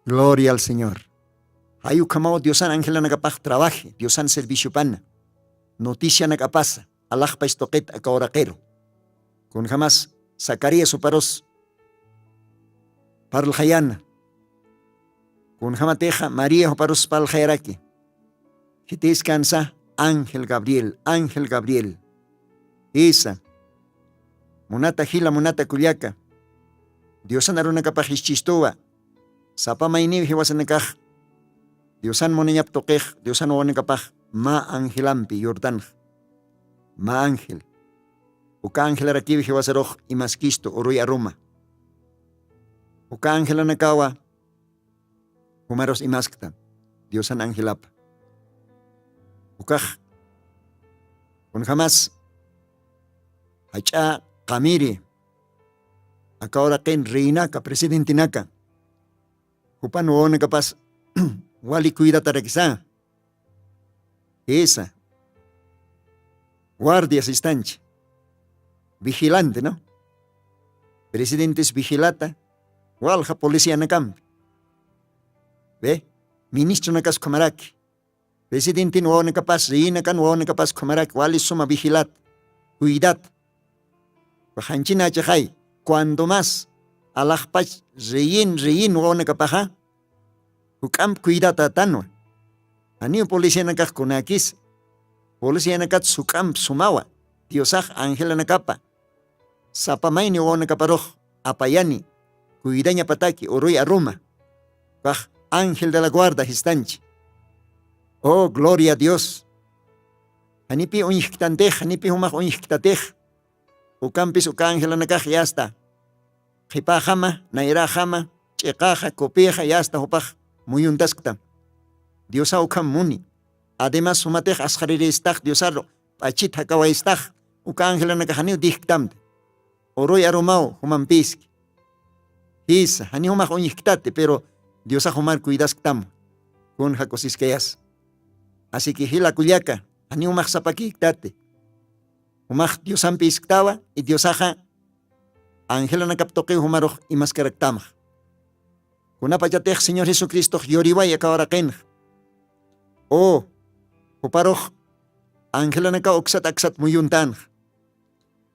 Gloria al señor. Jay ukhamaw diosan angelanakapax trabaji diosan serviciopana. Noticianakapasa alaxpach tuqit aka uraqiru. Kunjamas Zacarías juparus parlxayana. Kunjamatixa maría juparus parlxayaraki. Khitiskansa ángel gabriel, ángel gabriel. Isa, munata jila munata kullaka, diosan arunakapax ischistuwa. Sapa mayniw jiwasanakax diosan munañap tuqix diosan wawanakapax mä angelampi yurtanx. Mä ángel, uka angelarakiw jiwasarux imaskistu uruy aruma. Uka angelanakawa jumarus imaskta diosan angelapa. Ukax kunjamas jach'a qamiri aka uraqin reinaka presidentenaka jupan wawanakapas wali cuidatarakisa. Isa, guardias istanchi, vigilante no, presidentes vigilata walja policianakampi. Ve, ministronakas ukhamaraki, presidentin wawanakapas reyinakan wawanakapas ukhamaraki wali suma vigilata, cuidata. Waxanchinachixay, cuando mas alaxpach reyin reyin wawanakapaxa juk'amp cuidatatanwa. Janiw policianakax kunäkisa, policianakatsa juk'amp sumawa. Diosax angelanakapa sapa mayni wawanakaparux apayani, cuidañapataki uruy aruma. Kax ángel de la guarda jistanchi. Oh gloria a dios. Janipi uñjktantix janipi jumax uñjktatix. Ukampis uka angelanakax yasta qhipäxama, nayräxama, ch'iqaxa kupixa yasta jupax muyuntasktam. Diosaw ukham muni. Además jumatix asqhariristax diosaru p'achit jakawaystax. Uka angelanakaxaniw dijktamta uruy arumaw jumampiski. Jisa jani jumax uñjktati pero diosax jumar cuidasktam. Kun jakusiskayas. Asiki jila kullaka, jani jumax sapakïktati. Jumax diosampi isktawa y diosaxa angelanakap tuqiw jumarux imaskaraktamxa. Kunapachatix señor jesucristox yuriway aka uraqinxa. U juparux angelanakaw uksat aksat muyuntanxa.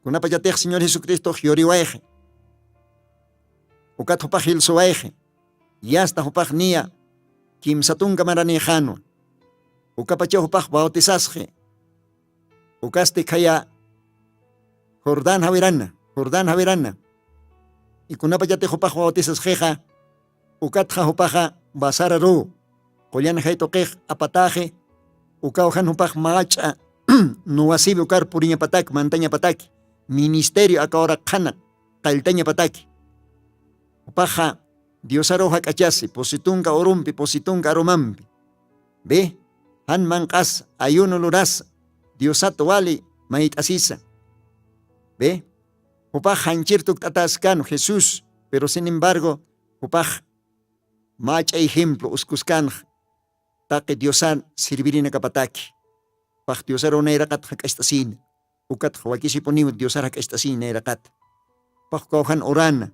Kunapachatix señor jesucristox yuriwayxi, ukat jupax jilsuwayxi, yasta jupax niya kimsa tunka maranïxanwa. Ukapachaw jupax bautisasxi. Ukasti khaya jordán jawirana, jordán jawirana. Ikunapachatix jupax bautisasxixa ukatxa jupaxa basararuw qullan jaytuqix apataxi. Ukawjan jupax mach'a nuwasibi ukar puriñapatak mantañapatak ministerio aka ura qhana qalltañapataki. Jupaxa diosaruw jak'achasi pusitunka urumpi pusitunka arumampi. Bi jan manq'as ayuno luras diosat wali mayt'asisa. Bi jupax janchir tukt'ataskanu jesús. Pero sin embargo jupax mach'a ejemplo uskuskanxa taqi diosan sirvirinakapataki. Pax diosaruw nayraqat jak'acht'asina. Ukatxa wakisipuniw diosar jak'acht'asina nayraqat. Pax kawjan urana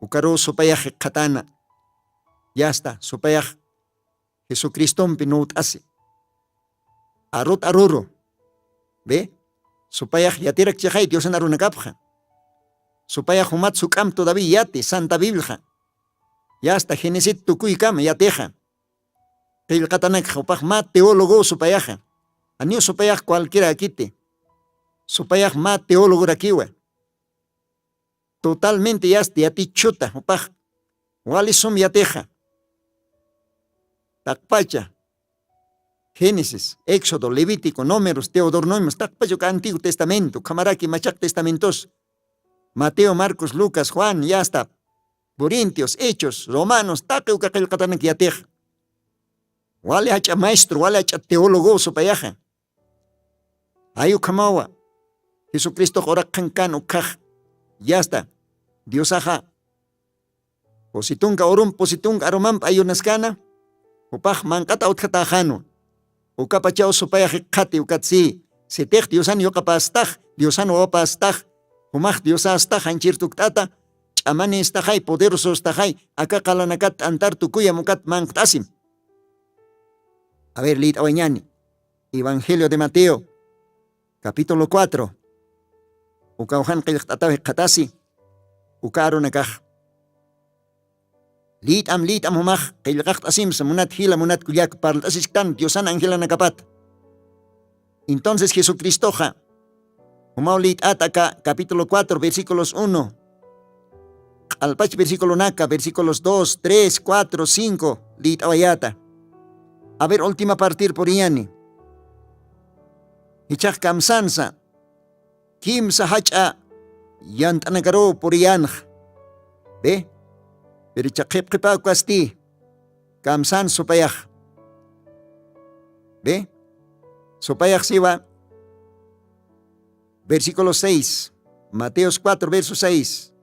ukaruw supayax jikxatana. Yasta supayax jesucristompi nuwt'asi. Arut aruru bi supayax yatirak chixay diosan arunakapxa. Supayax jumat suk'amp todavia yati santa biblixa. Yasta genesit tukuykama yatixa. Qillqatanakxa jupax mä teólogow supayaxa. Janiw supayax cualquiera akiti. Supayax mä teólogorakiwa. Totalmente yasta yatichhuta jupax. Wali sum yatixa. Taqpacha génesis éxodo levítico números teodornomios taqpacha uka antiguo testamento ukhamaraki machaq testamentos. Mateo marcos lucas juan yasta corintios hechos romanos taqi uka qillqatanak yatix. Wali jach'a maestro wali jach'a teólogow supayaxa. Jay ukhamawa jesucristox uraqhan kan ukhax. Yasta diosaxa pusitunka urump pusitunka arumamp ayunaskana. Jupax manq'ata utjatäxanwa. Ukapachaw supayax jikxati ukat si sitix diosan yuqapästax diosan wawapästax jumax diosästax janchir tukt'ata ch'amanïstaxay poderosostaxay aka qalanakat t'antar tukuyam ukat manqt'asim. A ver liyt'awañani. Evangelio de mateo capítulo cuatro. Ukaw jan qillqt'ataw jikxatasi uka arunakax. Lït'am lït'am jumax qillqaxt'asimsa munat jila munat kullak parlt'asisktan diosan angelanakapata. Entonces jesucristoxa jumaw lït'at aka capítulo cuatro versículos uno q'alpach versículonaka versículos dos tres cuatro cinco lït'awayata. A ver, última partir puriyani. Jichhax kamsansa kimsa jach'a yant'anakaruw puriyanxa. Ve, pero icha qhipqhipaw kasti kamsan supayax. Ve, supayax siwa versículo seis, Mateos cuatro verso seis.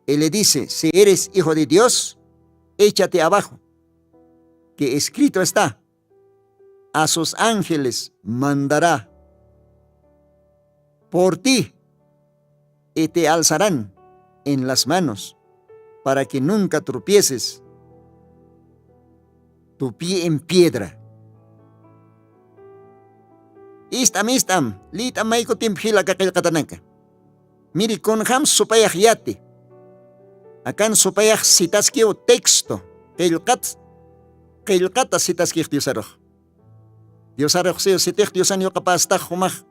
Y le dice: si eres hijo de Dios, échate abajo, que escrito está: a sus ángeles mandará por ti y te alzarán en las manos para que nunca tropieces tu pie en piedra. Ist'am ist'am lït'am mayku timpu jila aka qillqatanaka. Miri, kunjam supayax yati. Akan supayax sitaskiw texto qillqat qillqata sitaskix diosarux. Diosarux siw sitix diosan yuqapästax jumax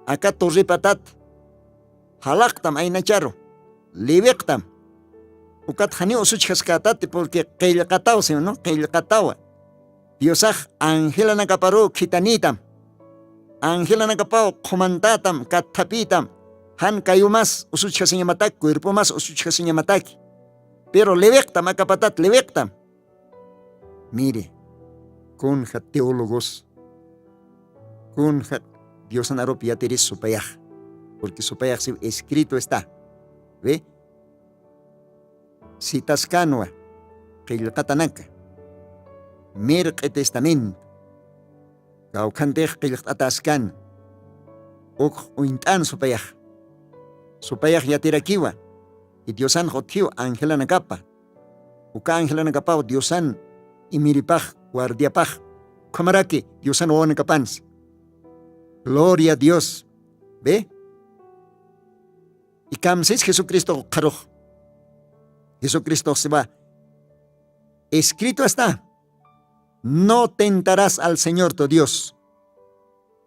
aka torrepatat jalaqtam aynacharu liwiqtam. Ukat janiw usuchjaskätati porque qillqataw siw no qillqatawa. Diosax angelanakaparuw khithanïtam. Angelanakapaw qhumantätam katthapïtam. Jan kayumas usuchjasiñamataki cuerpomas usuchjasiñamataki. Pero liwiqtam akapatat liwiqtam. Mire, kunja teólogos kunja diosan arupi yatiris supayax. Porque supayax siw escrito está. Ve, sitaskanwa qillqatanaka mirq'i testamento kawkhantix qillqt'ataskan. Ukx uñt'an supayax supayax yatirakiwa. Y diosanx utjiw angelanakapa uka angelanakapaw diosan imiripax guardiapax ukhamaraki diosan wawanakapansa. Gloria a dios. Ve, ikamsis jesucristox ukxarux. Jesucristox siwa escrito está: no tentarás al señor tu dios.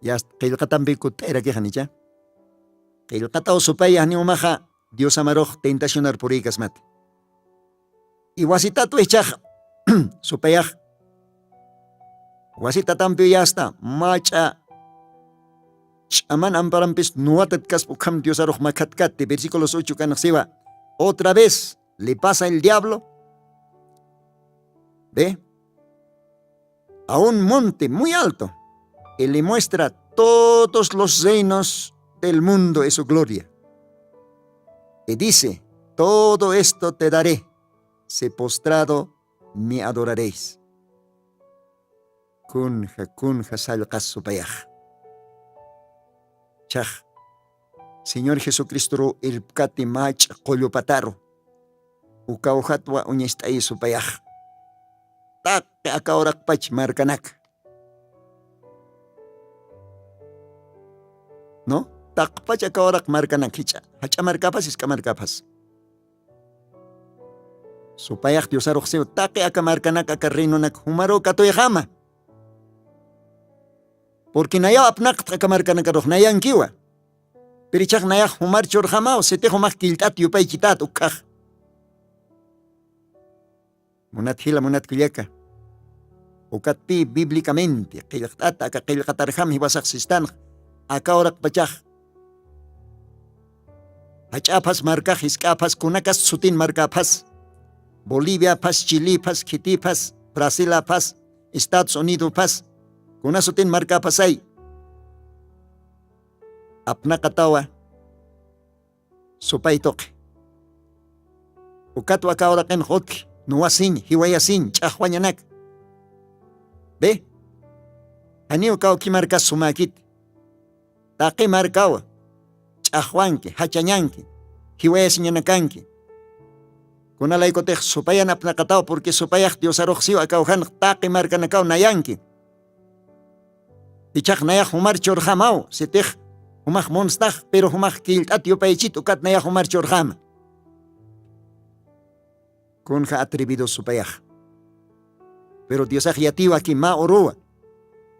Yast qillqatampi kutt'ayarakixanicha qillqataw supaya janiw umaxa diosamarux tentacionar purïkasmata. Iwasitatwa ichax supayax wasitatampiw yasta mach'a ch'aman amparampis nuwatatkaspa ukham diosarux makhatkatti versículos ocho kanxsiwa. Otra vez le pasa el diablo ve a un monte muy alto y le muestra todos los reinos del mundo y su gloria. Y dice: todo esto te daré si postrado me adoraréis. Kunja kunja sallqas supayax. Chax señor jesucristoruw irpkati mach'a qullupataru. Ukawjatwa uñast'ayi supayax. Taqi aka uraqpach markanaka no taqpach aka uraq markanak jich'a jach'a markapas jisk'a markapas. Supayax diosarux siw taqi aka markanak aka reinonak jumaruw katuyxama. Purqui nayaw apnaqtx aka markanakarux nayankiwa. Pirichax nayax jumar churxamaw sitix jumax killt'at yupaychität ukkhax. Munat jila munat kullaka, ukatpï bíblicamente qillqt'ata aka qillqatarjam jiwasax sistanx aka uraqpachax jach'aphas markax jisk'aphas kunakas sutin markaphas boliviaphas chiliphas khitiphas brasilaphas estados unidophas kuna sutin markaphasay. Apnaqatawa supay tuqi. Ukatwa aka uraqinx utji nuwasiñ jiwayasiñ ch'axwañanak. Be, janiw kawki markas sumäkiti. Taqi markawa ch'axwanki jachañanki jiwayasiñanakanki. Kunalaykutix supayan apnaqataw purqui supayax diosaruxsiw akawjanx taqi markanakaw nayanki. Ichax nayax jumar churxamaw sitix Jumax munstax, pero jumax killt'at yupaychit ukat nayax jumar churxama. Kunja atrevido supayax. Pero diosax yatiwa ki mä uruwa.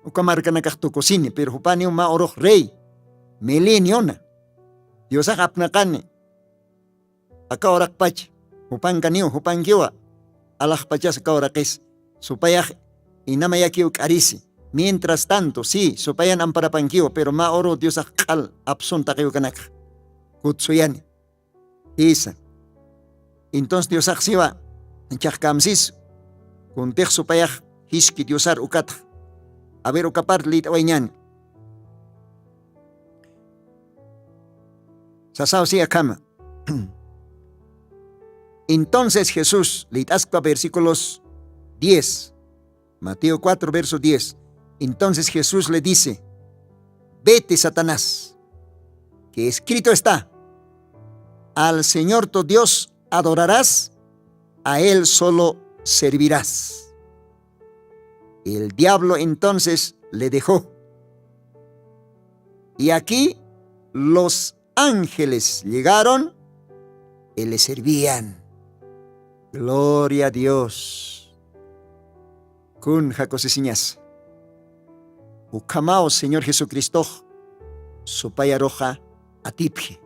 Uka markanakax tukusini pero jupaniw mä urux rey, mileniona. Diosax apnaqani aka uraqpacha. Jupankaniw jupankiwa. Alaxpachas aka uraqis supayax inamayakiw k'arisi. Mientras tanto si supayan amparapankiwa pero mä uru diosax q'al apsun taqiwkanakxa. Kutsuyani. Isa. Entonces diosax siwa, anchax kamsis kuntix supayax jiski diosar ukatxa. A ver uka parte lït'awayñani. Sasaw si akhama. Entonces jesús lït'askpa versículos diez. Mateo cuatro verso diez. Entonces jesús le dice: vete satanás, que escrito está: al señor tu dios adorarás, a él solo servirás. El diablo entonces le dejó. Y aquí los ángeles llegaron y le servían. Gloria a dios. Kun jakusisiñas. Ukhamaw señor jesucristox supayaruxa atipji.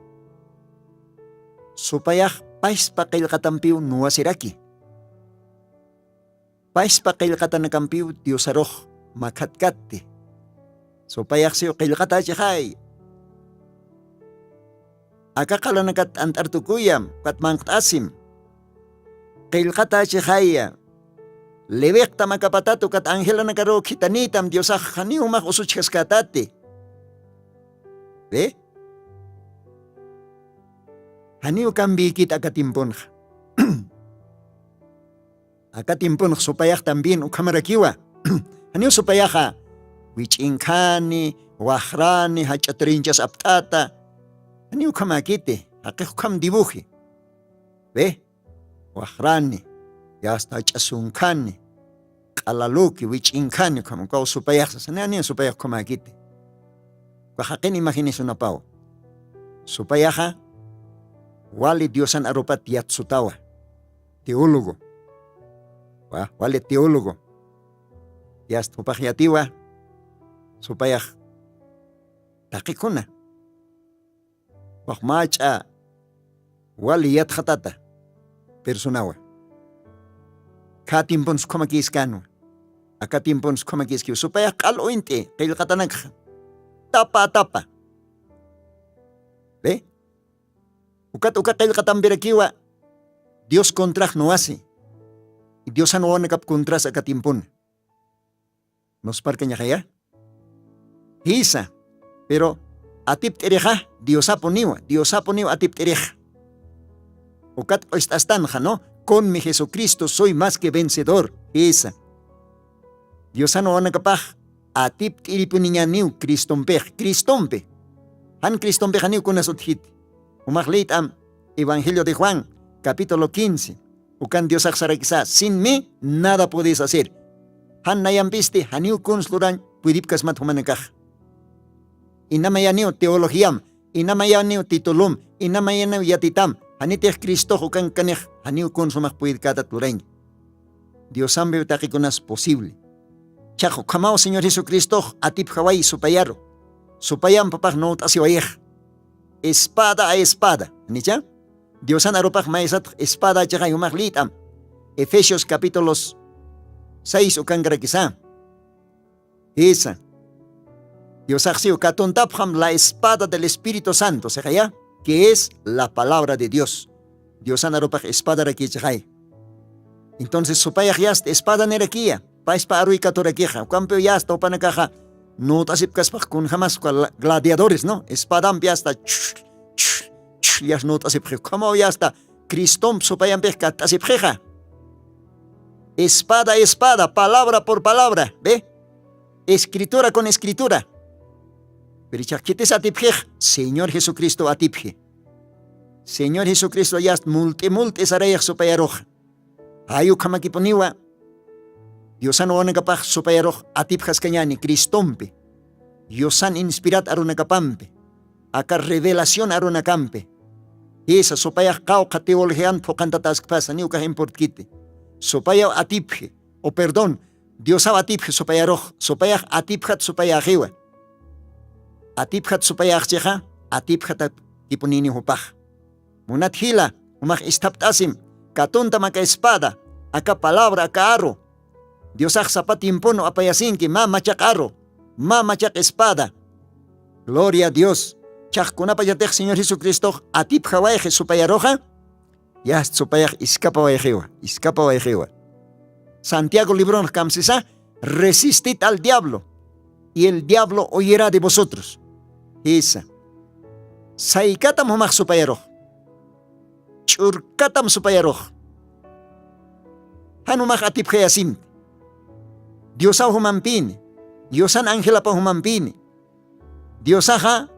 Supayax paspa qillqatampiw nuwasiraki. Paspa qillqatanakampiw diosarux makhatkatti. Supayaxsiw qillqatächixay. Aka qalanakat t'ant'artukuyam ukat manqt'asim. Qillqatächixaya. Lewiqtam akapatat ukat angelanakaruw khithanïtam diosax janiw jumax usuchjaskätati. Ve. Janiw cambiyikit aka timpunxa. Aka timpunx supayax también ukhamarakiwa. Janiw supayaxa wich'inkhani, waxrani, jach'a trinchas apt'ata. Janiw ukhamäkiti. Jaqix ukham dibuji. Ve. Waxrani, yasta jach'a sunkhani, q'alaluki wich'inkhani ukham ukaw supayaxsa sani janiw supayax ukhamäkiti. Uka jaqin imaginisunapawa. Supayaxa wali diosan arupat yatsutawa. Teólogo. Wali teólogo. Yasta jupax yatiwa. Supayax taqikuna. Waxmach'a wali yatxatata personawa. Kha timpun sukhamakïskänwa. Aka timpun sukhamakïskiw supayax q'al uñt'i qillqatanakxa. Tapa tapa. Ve. Ukat uka qillqatampirakiwa dios contrax nuwasi. Diosan wawanakap contras aka timpuna. Nusparkañaxaya. Jisa. Pero atipt'irixa diosapuniwa diosapuniw atipt'irixa. Ukat q'ust'astanxa no? Kunmi jesucristo soy mas que vencedor. Jisa. Diosan wawanakapax atipt'iripuniñaniw cristompix cristompi. Jan cristompixaniw kunas utjiti. Jumax liyt'am evangelio de juan capítulo quince. Ukan diosax sarakisa sin mi nada puedes hacer. Jan nayampisti janiw kuns lurañ puedipkasmat jumanakax. Inamayaniw teologiam, inamayaniw titulum, inamayaniw yatitam. Janitix cristox ukankanix janiw kuns jumax puedkätat lurañ. Diosampiw taqikunas posible. Chaqa ukhamaw señor jesucristox atipjawayi supayaru. Supayampapax nuwt'asiwayix. Espada a espada janicha? Diosan arupax maysatx espada chixay jumax liyt'am. Efesios capítulos seis ukankarakisa. Jisa. Diosaxsiw katuntapxam la espada del espíritu santo sixaya, que es la palabra de dios. Diosan arupax espadarakichixay. Entonces supayax yasta espadanirakïya. Payspa aruy katurakixa ukampiw yasta jupanakaxa nut'asipkaspax kunjamas uka gladiadores no espadampi yasta chus chus chus yas nut'asipxi ukhamaw yasta cristomp supayampix katt'asipxixa. Espada espada palabra por palabra ve. Escritura con escritura. Pero ichax khitis atipxix señor jesucristo atipxi. Señor jesucristo yast mult'i mult'i sarayix supayaruxa. Jay ukhamakipuniwa diosan wawanakapax supayarux atipjaskañani cristompi. Diosan inspirat arunakapampi. aka revelación arunakampi. Jisa, supayax qawqha teologían phuqantataskpasa, ni ukax importkiti. Supayaw atipxi, o perdón, Diosaw atipxi supayarux, supayax atipxat supayäxiwa. Atipxat supayäxchixa, atipxatapkipunini jupax. Munat jila, jumax isthapt'asim, katuntam aka espada, aka palabra, aka aru. Diosax sapa tiemponu apayasinki, mä machaq aru, mä machaq espada. Gloria a Dios. Chax kunapachatix Señor Jesucristox atipxawayxi supayaruxa, yast supayax iskapawayxiwa, iskapawayxiwa. Santiago libronx kamsisa, resistid al diablo, y el diablo huyirá de vosotros. Jisa. Saykatam jumax supayarux. Ch'urkatam supayarux. Jan jumax atipxayasinti. Diosaw jumampini. Diosan angelapa jumampini. Diosaxa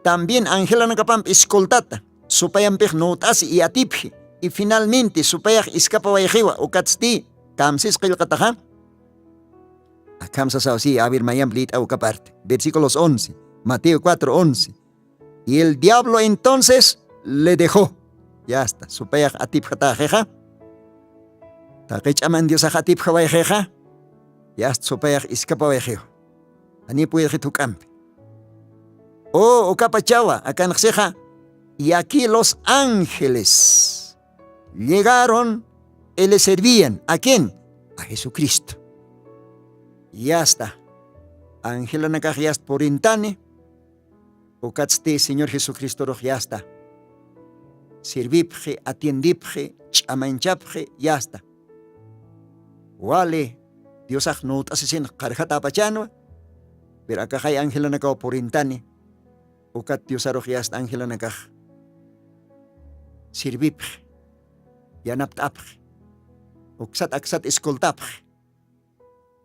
también angelanakapamp escoltata, supayampix nut'asi y atipxi, y finalmente supayax iskapawayxiwa, ukatsti kamsis qillqataxa. Akham sasaw, sí, a ver, mayamp lït'a uka parte. Versículos once, Mateo cuatro once. Y el diablo entonces le dejó. Ya está, supayax atipxataxixa. Taqi ch'aman Diosax atipxawayxixa. Ya está, supayax iskapawayxiwa. Ani puyxi thuk'ampi. O ukapachawa, akanxsixa, y aquí los ángeles llegaron y le servían. ¿A quién? A Jesucristo. Ya está. Angelanakax ya está purintani. Ukatsti Señor Jesucristorux ya está. Sirvipxi, atiendipxi, ch'amanchapxi, ya está. Wali, Diosax nut'asisin qarjatapachanwa, pero akaxay angelanakaw purintani, ukat Diosarux ya está angelanakax sirvipxi, yanapt'apxi, uksat aksat escoltapxi.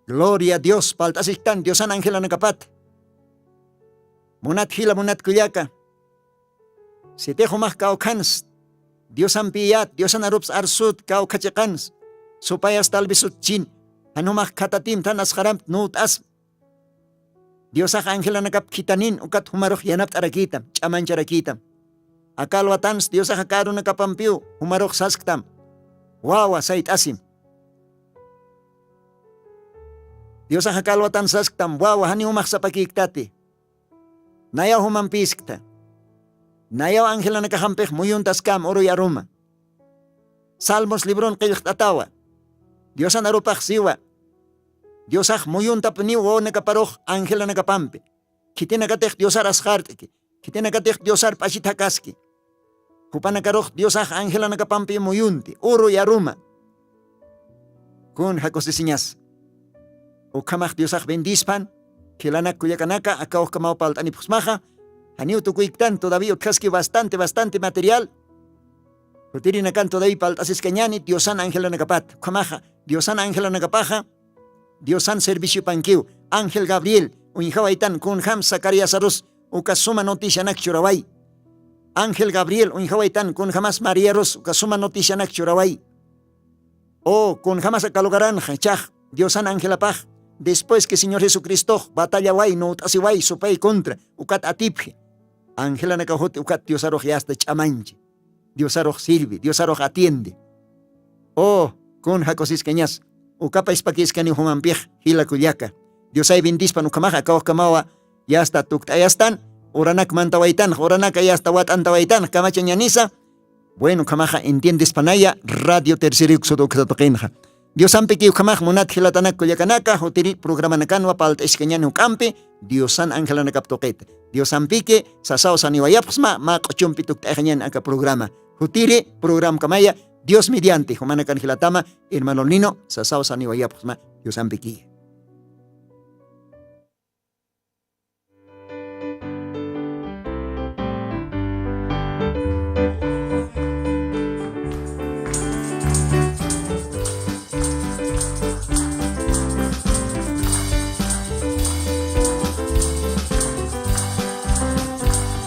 Gloria a Dios, palt'asichtan Diosan angelanakapat. Munat jila, munat kullaka. Sitix jumax kawkhans, Diosampiyat, Diosan arups arsut kawkhachiqans, supayas tal vez sutchin, jan jumax khatatim, than asxaramp nut'as. Diosax angelanakap khitanin, ukat jumarux yanapt'arakitam, ch'amancharakitam. Aka alwatans Diosax aka arunakapampiw, jumarux sasktam. Wawa, sayt'asim. Diosax aka alwatan sasktam, wawa, jani jumax sapakïktati. Nayaw jumampiskta. Nayaw angelanakaxampix muyuntaskäm uruy aruma. Salmos libron qillqt'atawa. Diosan arupax siwa. Diosax muyuntapniw wawanakaparux angelanakapampi. Khitinakatix Diosar asxart'ki. Khitinakatix Diosar p'achi thakaski. Jupanakarux Diosax angelanakapampi muyunti, uruy aruma. Kunja kusisiñas. Ukhamax Diosax bendispan, jilanak kullakanaka, aka ukhamaw palt'anipxsmaxa, janiw tukuyktan, todavía utjaski bastante, bastante material. Jutirinakan todavía palt'asiskañani, Diosan angelanakapat. Ukhamaxa, Diosan angelanakapaxa, Diosan serviciopankiw, ángel Gabriel, uñjawaytan kunjam Zacariasarus, uka suma noticianak churaway. Ángel Gabriel, uñjawaytan kunjamas Mariarus, uka suma noticianak churaway. O kunjamas aka lugaranxa, chax, Diosan angelapax, después que Señor Jesucristox, batallaway, nut'asiway, supay contra, ukat atipxi. Angelanakax juti ukat Diosarux yasta ch'amanchi. Diosarux sirvi, Diosarux atiende. O, kunja kusiskañas, ukapa ispakiskani jumampix, jila kullaka. Diosay bendispan ukhamaxa, aka ukhamawa, yasta tukt'ayastan, uranak mantawaytanx, uranaka yasta wat'antawaytanx, kamachañanisa. Bueno, ukhamaxa entiendespanaya, Radio Tercer Éxodo uksatuqinxa. Diosampiki ukhamax munat jilatanak kullakanaka, jutiri programanakanwa palt'askañani juk'ampi, Diosan angelanakap tuqita. Diosampiki sasaw saniwayapxsma, mä q'uchumpi tukt'ayxañani aka programa. Jutiri programkamaya, Dios mediante, jumanakan jilatama, hermano Lino, sasaw saniwayapxsma, Diosampiki.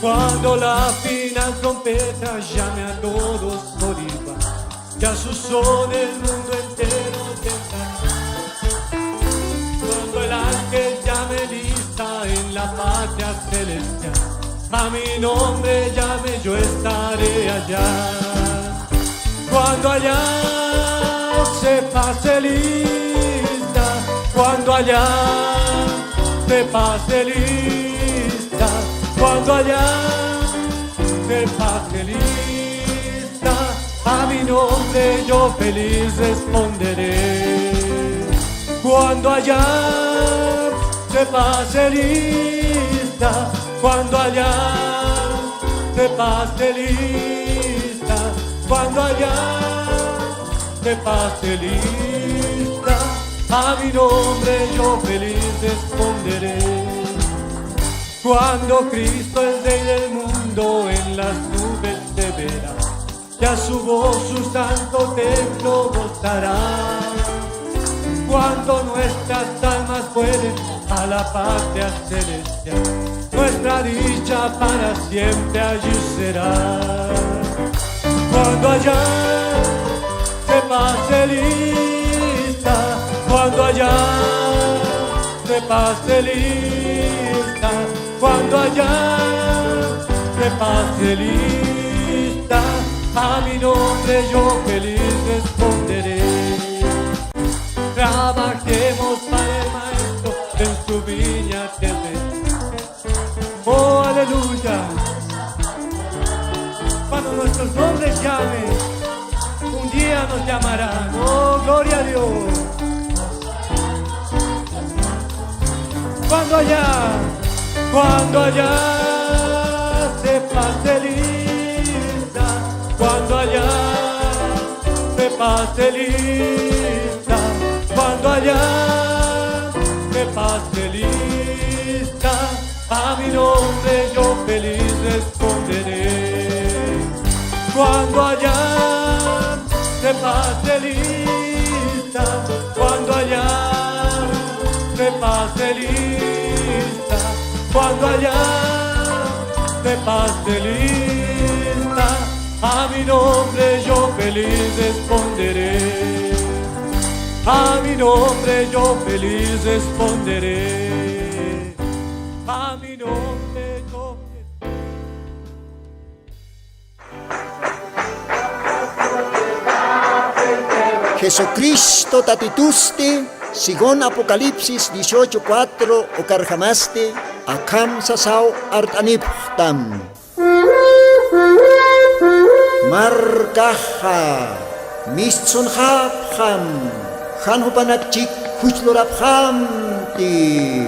Cuando la fina trompeta llame a todos por igual, ya su son el mundo entero cantará. Cuando el ángel llame lista en la patria celestial, A mi nombre llame, yo estaré allá. Cuando allá se pase lista, cuando allá se pase lista, cuando allá se pase lista, a mi nombre yo feliz responderé. Cuando allá se pase lista, cuando allá se pase lista, cuando allá se pase lista, a mi nombre yo feliz responderé. Cuando Cristo, el Rey del mundo, en las nubes te verá, y a su voz su santo templo gozará. Cuando nuestras almas vuelen a la patria celestial, nuestra dicha para siempre allí será. Cuando allá se pase lista, cuando allá se pase lista, cuando allá se pase lista, a mi nombre yo feliz responderé. Trabajemos para el maestro en su viña eterna. Oh, aleluya. Cuando nuestros nombres llamen, un día nos llamarán. Oh, gloria a Dios. Cuando allá, cuando allá se pase lista, cuando allá se pase lista, cuando allá se pase lista, a mi nombre yo feliz responderé. Cuando allá se pase lista, cuando allá se pase lista, cuando allá se pase lista, a mi nombre yo feliz responderé. A mi nombre yo feliz responderé. A mi nombre yo feliz. Jesucristo Tatitusti, según Apocalipsis dieciocho cuatro, ukarjamasti akham sasaw art'anipxtam. Markaxa mistsunxapxam, jan jupanakchik juchlurapxamti.